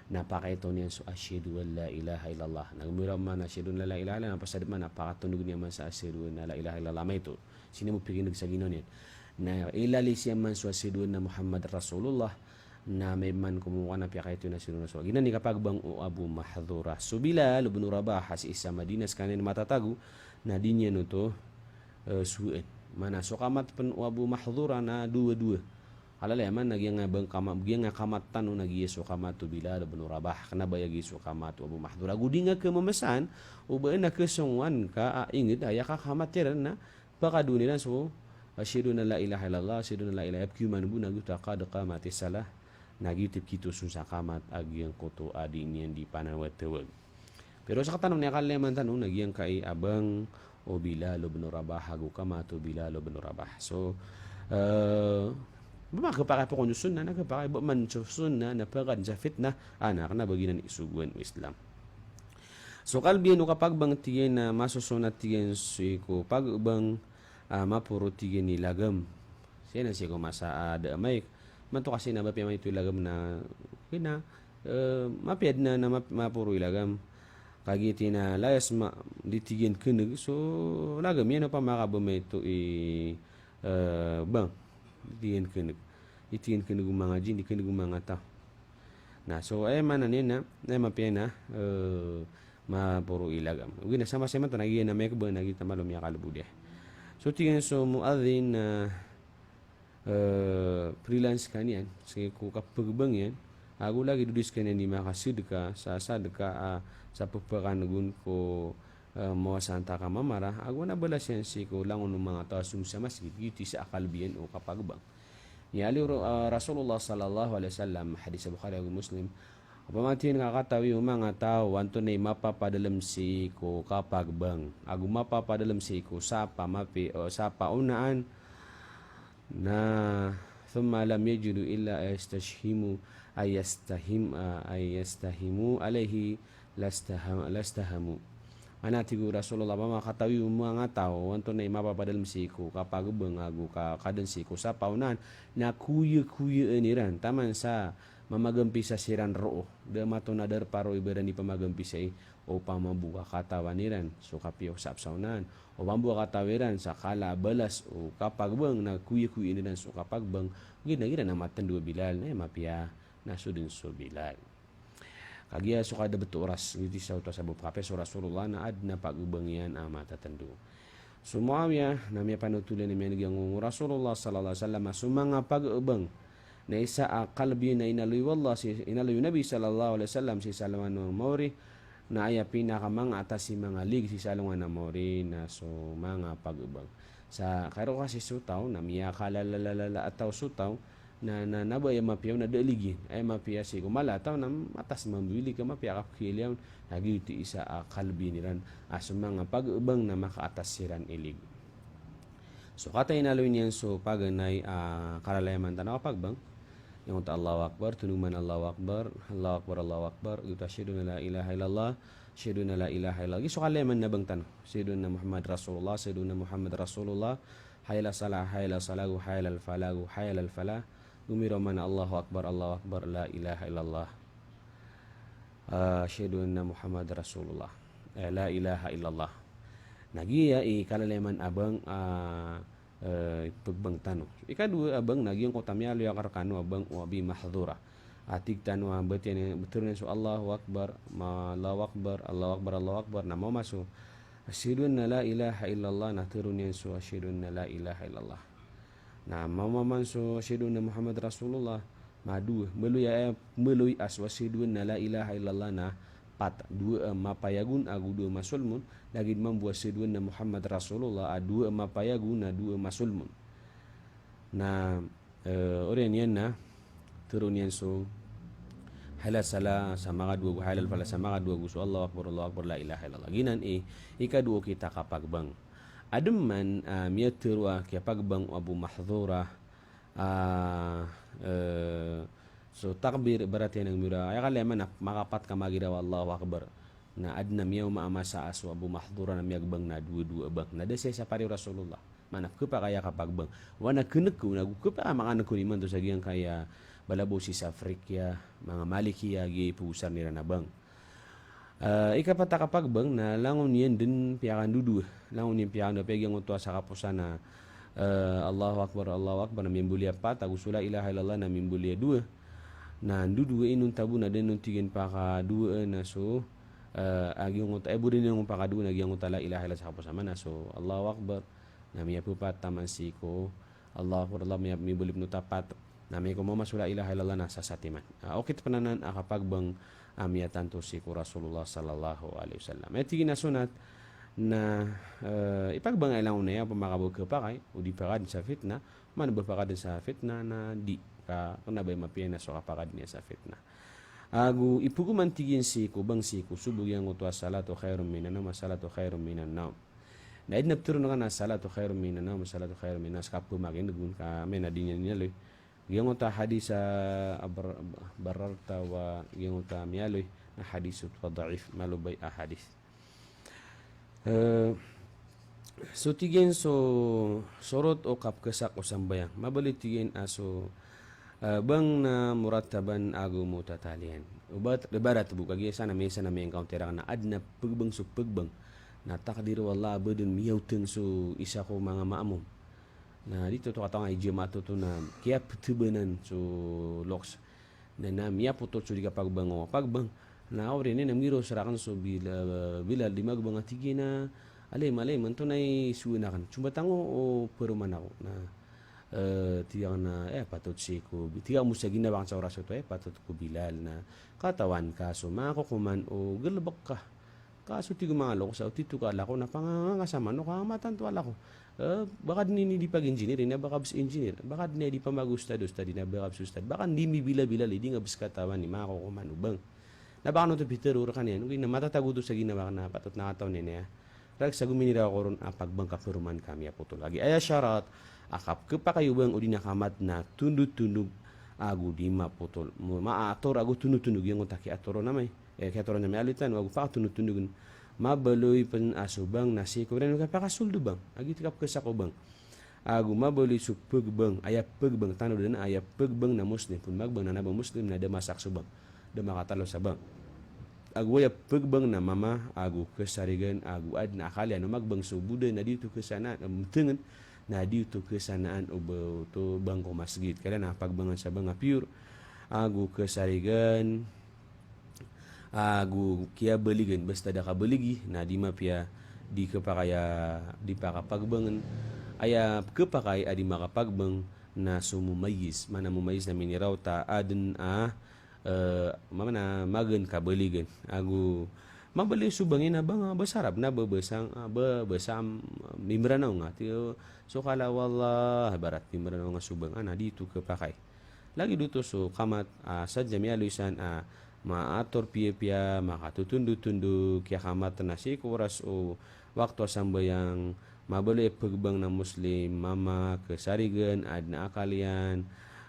na pakaito niyan so asyhadu an la ilaha illallah. Na gomira man asyhadu an la ilaha illallah, na pasad man a pakatondog niyan man sa asyhadu an la ilaha illallah, maito. Sii niyan bo pikindeg sa ginawa niyan. Na ilalis iyan man so asyhadu anna Muhammadar Rasulullah, na maiman ko manga na piyakaito na sii ron so. Giyanan i kapagebang o Abu Mahdhura. So Bilal ibn Rabah a sii sa Madinah, sekaniyan matatago, na di niyan oto, eh, sowaan. Maana so kamat pen o Abu Mahdhura na dowa-dowa. Kalalayaman na giyangkai bang kama-, giyangkai kamat tano na giya so kamat o Bilal ibn Rabah. Kena ba aya giya so kamat o Abu Mahdhura. Ago di nga kememesaan, o ba na kesongowan ka, ah, inged, aya kakamat iran na pakadoon iran so, asyhadu an la ilaha illallah, asyhadu an la ilaha, ipkiyoman bo na giyoto a qad qamatis salah, na giyoto i pkito son sa kamat a giyangkoto a di niyan di panawatawag. Pero sa katano niyan kalalayaman tano na giyangkai a bang o Bilal ibn Rabah ago kamat o Bilal ibn Rabah. So, eh, Khapakay pokon so sunnah, na khapakay ba man so sunnah na pagad sa fitnah, a na kna ba giyanan i sogoan o Islam. So kalbiyan o kapagbang tig iyan na masosoat tig iyan sii ko pagbang, a, maporo tig iyan i lagam. Sii na sii ko masa a da a maik. Imanto kasi na ba piya maito i lagam na, kna, eh, mapiya dn a na map-, maporo i lagam. Kagiya tig iyan a la yasma', di tig iyan khneg so lagam iyan opama ka ba maito i, eh, bang. Di tig iyan khneg. Di tig iyan khneg o manga jinn, di khneg o manga taw. Na so, aya maana niyan na, aya mapiya na, eh, maporo i lagam. Ogaid na sa masa imanto na giya na maik ba na giyoto malo miyakalbod iyan. So tig iyan so muadhin na, eh, freelance skaniyan, sii ko kapagbang iyan, ago lagid o di skaniyan di makasadka, sa sadka, a, sa pphakanagon ko, eh, mawasaan ta ka mamara, ago na balas iyan sii ko langon o manga taw a somong sa masgit, giyoto i isa a kalbiyan o kapagbang. Miyaaloy o, ah, Rasulullah sallallahu alaihi wasallam, hadis a Bukhari ago Muslim, opama tig iyan ka katawi o manga taw antonaa i mapapadalm sii ko kapagbang, ago mapapadalm sii ko sapa mapi-, o sapa onaan, na thumma lam yajidu illa an yastashhimu, an yastahim-, ah, an yastahimu alaihi lastaham-, lastahamu. Ana tig o Rasulullah, opama katawi o manga taw antonaa i mapapadalm sii ko kapagbang ago ka-, kadn sii ko sapa onaan, na koyakoyaan iran taman sa mamagampisa siran roo. Da mato na darpa roo i ba iran di pamagampisai, opama bo ka katawan iran so kapiya o sapa sa onaan, opama bo ka katawan iran sa kala a balas o kapagbang na koyakoyaan iran so kapagbang. Ogaid na giyanan a matndo a Bilal, na aya mapiya na so dn so Bilal. Kagiya so kadabt o oras, giyoto i isa oto a sabap kapiya so Rasulullah na adn a pagbang iyan a matatndo. So Muawiyah na miyapanothol iyan a miyaneg iyan o Rasulullah sallallahu alaihi wasallam a so manga pagbang na isa a kalbi na inaloy o Allah si, inaloy o Nabi sallallahu alaihi wasallam sii sa alongan a mawri, na aya pinakamanga a atas i manga lig sii sa alongan a mawri na so manga pagbang. Sa karo kasi so taw na miyakalalalala a taw so taw, na, na, na ba aya mapiya on na da a lig iyan. Aya mapiya sii ko mala a taw na atas mambo i lig a mapiya a kapkhailay on. Na giyoto i isa a kalbi iran a so manga pagbang na makaatas siran i lig. So kata inaloy niyan so paganay a kalalayaman tano a kapagbang. Giyangkoto a Allahu Akbar, tondog man a Allahu Akbar, Allahu Akbar, Allahu Akbar, giyoto a ashhadu an la ilaha illallah, ashhadu anna la ilaha illallah. Giya so kalalayaman a bang tano. Ashhadu anna Muhammad Rasulullah, ashhadu anna Muhammad Rasulullah. Hayya ala salah, hayya ala salah, hayya ala falah, hayya ala falah. Gomiraw man a Allahu Akbar, Allahu Akbar, la ilaha illallah. Ah, ashhadu anna Muhammad Rasulullah. Eh, la ilaha illallah. Na giya i kalalayaman a bang, ah, eh, pagbang tano. Ikadowa a bang na giyangkoto a miyaaloy akn rkano a bang o Abi Mahdhura. A tig tano a batiya niyan, btharoon iyan so Allahu Akbar, ma-, Allahu Akbar, Allahu Akbar, Allahu Akbar, na mawma so ashhadu anna la ilaha illallah, na tharoon iyan so ashhadu anna la ilaha illallah. Na mawma man so ashhadu anna Muhammad Rasulullah, madowa, mbaloy a, mbaloy a so ashhadu anna la ilaha illallah na pat, dowa a mapayag on ago dowa a masolm on, lagid mambo ashhadu anna Muhammad Rasulullah a dowa a mapayag on na dowa a masolm on. Na, eh, oriyan iyan na tharoon iyan so hayya ala salah sa makadowa ago hayya ala falah sa makadowa ago so Allahu Akbar, Allahu Akbar, la ilaha illallah. Giyanan i ikadowa okit a kapagbang. Adn man, ah, miyatharo a kiyapagbang o Abu Mahdhura, ah, eh, so takbir, ibarat iyan a gomiraw, aya kalalayaman a makapat ka magiraw a Allahu Akbar. Na adn a miyaoma a masa a so Abu Mahdhura na miyagbang na dowa-dowa a bang. Na da siya sapari o Rasulullah. Maana khapakay a kapagbang. Oway na khneg ko, na go khapakay a makaneg ko imanto sa giyangkaya balabaw sii sa Afrika, manga Malikiya, giya ipogosar iran a bang. Eh, ikapat a kapagbang na langon iyan dn piyakandodowa. Langon iyan piyakandodowa, piyagiyangkoto a sa kaposan a, eh, Allahu Akbar, Allahu Akbar, na mimbaloy a pat, ago so la ilaha illallah na mimbaloy a dowa. Na ndodowa inonta bo na da on tig iyan pakadowaan a so, eh, a giyangkoto, eh, bo dn iyan pakadowaan a giyangkoto a la ilaha illallah sa kaposan, maana so Allahu Akbar na miyapepat taman sii ko Allahu Akbar, Allah, miya-, mimbaloy pn oto a pat. Na miyako mawma so la ilaha illallah na sasatiman. Ah, okit pn anan a kapagbang a miyatanto sii ko Rasulullah sallallahu alaihi wasallam. Aya tig iyan a sonat na, eh, ipagbang a langon aya opama ka ba khapakay, o di pakad sa fitnah, man ba pakad sa fitnah na di ka, kna ba aya mapiya na so kapakad niyan sa fitnah. Ago ipogoman tig iyan sii ko bang sii ko sobo giyangkoto a as-salatu khairun minan nawm, as-salatu khairun minan nawm. Na adn a ptharoon ka na as-salatu khairun minan nawm, as-salatu khairun minan nawm, ska pmakineg on ka, maana di niyan inaloy. Giyangkoto a hadis a, a bar-, bararta wa giyangkoto a miyaaloy na hadis oto a daif, malobay a hadis. Eh, so tig iyan so sorot o kapkhasak o sambayang. Mabaloy tig iyan a so, eh, bang na murattaban ago mutataliyan. Oba, ibarat bo, kagiya san a misan a miyangkaontirak na adn a pgbang so pgbang. Na takdir o Allah a ba dn miyaotng so isa ko manga maamum. Na di oto katawan i jamaat oto na kiyaptbanan so loks. Na, na miyapotol so di kapagbang o pagbang. Na awri niyan na miro sa rakn so Bila-, Bilal di magbang a tig iyan a, "Alim, alim, antonaa i sowa akn? Sombatang o paroman ako." Na, eh, tig akn a, eh, patot sii ko, tig akn mo sa ginawa akn sa oras oto, eh, patot ko Bilal na katawan ka so manga kokoman o galbk ka. Ka so tig o manga loks a o tito ka a lako na pangangakasaman o ka matanto a lako. Eh, ba ka dn ini di pag-engineer, ini ba ka bs engineer. Ba ka dn ini di pamag-ustad, ustad, ini ba ka bs ustad. Ba ka dn ini bila-bila, di nga bs katawan i manga kokoman o bang. Na ba ka oto pitharo rkaniyan, ogaid na matatago oto sa ginawa akn na patot na katawan iyan a. Rk sa gominira ko ron a pagbang ka paroman ka miyapotol. Lagid aya sharat a kapkhapakay o bang odi na kamat na tondotondog ago di mapotol. Mo-, maator ago tondotondog, giyangkoto a kiyator on a may. Eh, kiyatoron sa miyaaloy tano, ago pakatondotondogn. Mabaloy pn a so bang na sii ko bran o kapakasold o bang. Lagid kapkhasak o bang. Ago mabaloy so pgbang, aya pgbang, tanod dn a aya pgbang na Muslim. Pn magbang na ba Muslim na da masak so bang. Da makatalo sa bang. Ago aya pgbang na mama, ago khasarigan, ago adn a akal iyan o magbang so boda na di oto khasanaan, em, tngn, na di oto khasanaan o ba oto bang ko masgit. Kala na pagbangan sa bang a pure, ago khasarigan, ago kiyabaligan, basta da kabaligi, na di mapiya di khapakay a di pakapagbangan. Aya khapakay a di makapagbang na so mumayyiz. Maana mumayyiz na miniraw ta adn a, eh, maana magan kabaligan. Ago mabaloy so bang iyan a bang a basa Arab na ba basa, ah, ba basa, mm, Imranaw nga. Tiyo, so kala wallah, ibarat Imranaw nga so bang, ah, na di oto khapakay. Lagid oto so kamat, ah, sadn sa miyaaloy san, ah, maator piyapiya, makatotondotondog, kiyakamat na sii ko oras o wakto a sambayang, mabaloy a pgbang na Muslim, mama, khasarigan, adn a akal iyan,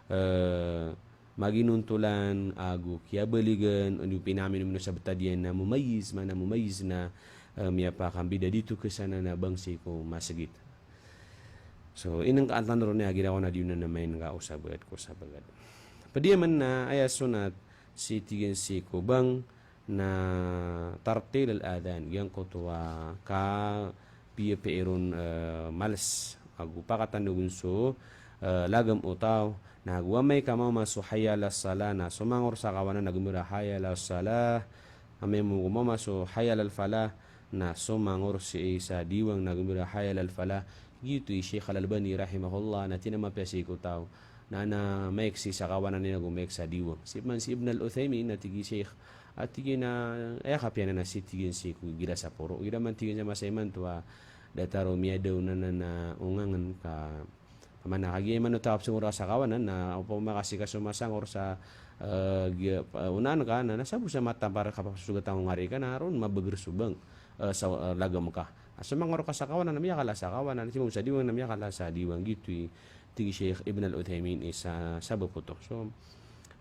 eh, maginontolan, ago kiyabaligan, o di pinamino-mino sa btad iyan na mumayyiz, maana mumayyiz na, eh, miyapakambida di oto khasanaan a bang sii ko masgit. So, inengkaan tano ron igira ko na di onan a main ka o sabagad ko sabagad. Pd iyan man na aya sonat sii tig iyan sii ko bang na tartil al-adhan, giyangkoto a kapiyapiya ron, eh, mals ago pakatandogn so, eh, lagam o taw, na ago amay ka mawma so hayya alas salah na so mangor sa kawanan na gomira hayya alas salah, amay mambo ko mawma so hayya alal falah na so mangor sii sa diwang na gomira hayya alal falah. Giyoto i Sheikh Al-Albani rahimahullah na tig iyan a mapiya sii ko taw na, na maik sii sa kawanan iyan ago maik sa diwang. Sii pman si Ibn Al-Uthaymin na tig i Sheikh, a tig iyan a, aya kapiya anan na sii tig iyan sii ko igira sa poro. Igira man tig iyan sa masa imanto a datar o miyada onan a ongangn ka, maana kagiya imanto a kapsongor ka sa kawanan na opama ka sii ka so masangor sa, eh, giya, eh, onaan ka na, na sabo sa matampar ka pasogat a ngongari ka na ron mabagr so bang, eh, sa, eh, lagam ka. Na so mangor ka sa kawanan na miyakala sa kawanan, sii mambo sa diwang na miyakala sa diwang, giyoto i tig i Sheikh Ibn Al-Uthaymin i sa sabap oto. So,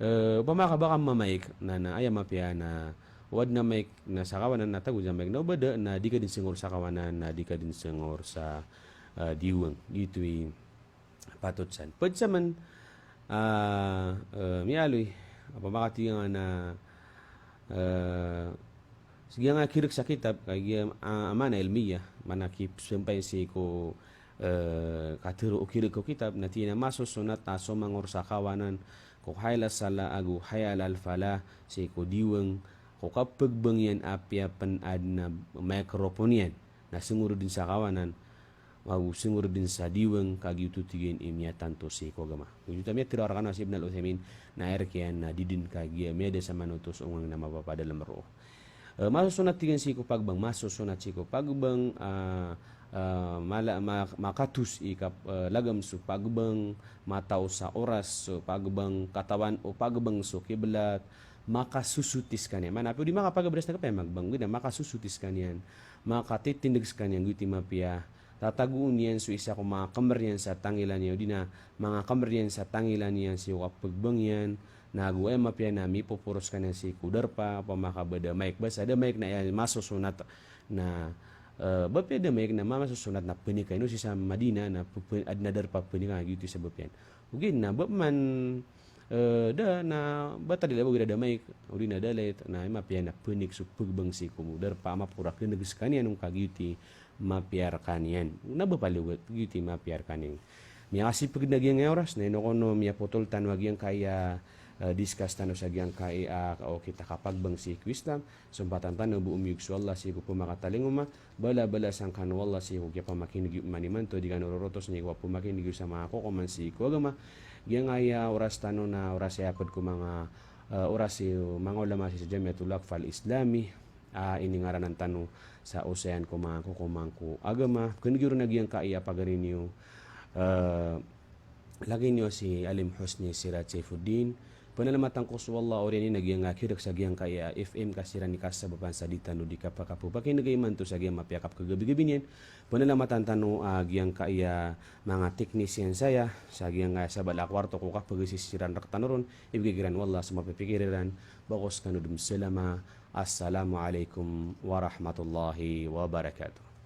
eh, opama ka ba ka mamaik na, na aya mapiya na o adn a maik na sa kawanan na tago sa maik na o ba da na di ka dn songor sa kawanan na di ka dn songor sa, eh, diwang. Giyoto i patot san. Pd sa man, ah, eh, miyaaloy, opama ka tig iyan a, eh, Sii giyangkai a khirk sa kitab, kagiya, ah, amana ilmiya, maana kisampay sii ko, eh, katharo o khirk ko kitab, na tig iyan a masosonat a so mangor sa kawanan ko hayya alas salah ago hayya alal falah sii ko diwang ko kapagbang iyan apiya pn adn a microphone iyan, na songor dn sa kawanan, ago songor dn sa diwang, kagiya oto tig iyan i miyatanto sii ko agama. Giyoto a miyatharo a rkano si Ibn Al-Uthaymin, na aya rk iyan na di dn kagiya miyada sa manoto so ongangn a mapapadalm roo. Eh, masosonat tig iyan sii ko pagbang, masosonat sii ko pagbang, ah, ah, mala-, ma-, makatos i kap-, eh, lagam so pagbang, mataw sa oras so pagbang, katawan o pagbang so kiblat, makasosoti skaniyan. Maana apiya o di makapagabdas na kapiya magbang, ogaid na makasosoti skaniyan, makatitindg skaniyan, giyoto i mapiya tatagoon iyan so isa ko manga kemer iyan sa tangila niyan, odi na manga kemer iyan sa tangila niyan sii ko kapegbang iyan, na ago aya mapiya na mipoporos ka niyan sii ko darpa, opama ka ba da maik, ba sa da maik na aya masosonat na, eh, ba piya da maik na ma-, masosonat na penikan, ino sii sa Madina na pe-, pe-, aden a darpa penikan, giyoto i sabap iyan. Ogaid na ba man, eh, da na ba tadi labo gira da maik, odi na da lait, na aya mapiya na penik so pegbang sii ko darpa, a maporo a keneg sekaniyan, ong ka giyoto i mapiya rekaniyan. Na ba paliwet, giyoto i mapiya rekaniyan. Miyakasipeg na giyangkaya oras, na ino kono miyapotol tano a giyangkaya, eh, discuss tano sa giyangkaya, eh, okit a kapagbang sii ko Islam, sompatan tano bo omiyog so Allah sii ko pemakatalingoma, bala-balasan kano o Allah sii ko kiyapamakineg iyo man imanto, di kano rorotos niyo ko pamakineg iyo sa manga kokoman sii ko agama. Giyangkaya oras tano na oras aya ped ko manga, eh, oras iyo manga ulama sii sa Jamiatul Waqf Al-Islami, a iningaranan tano sa osayan ko manga kokoman ko agama. Keneg iyo ron a giyangkaya pagari niyo, eh, lagid niyo si Alim Husni Siraj Saifuddin. Panalamatan ko so Allah, oriyan iyan a giyangkaya kirak sa giyangkaya F M ka siran i kasabapan sa di tano di kapakapepakinega imanto sa giyangkaya mapiya a kapekagabigabi niyan. Panalamatan tano a giyangkaya manga technician saya, sa giyangkaya sabala a kwarto ko kapegesi siran rektano ron, ibegay kiran o Allah so mapipikir iran, ba ko sekano den salama. Assalamu alaikum warahmatullahi wabarakatuh.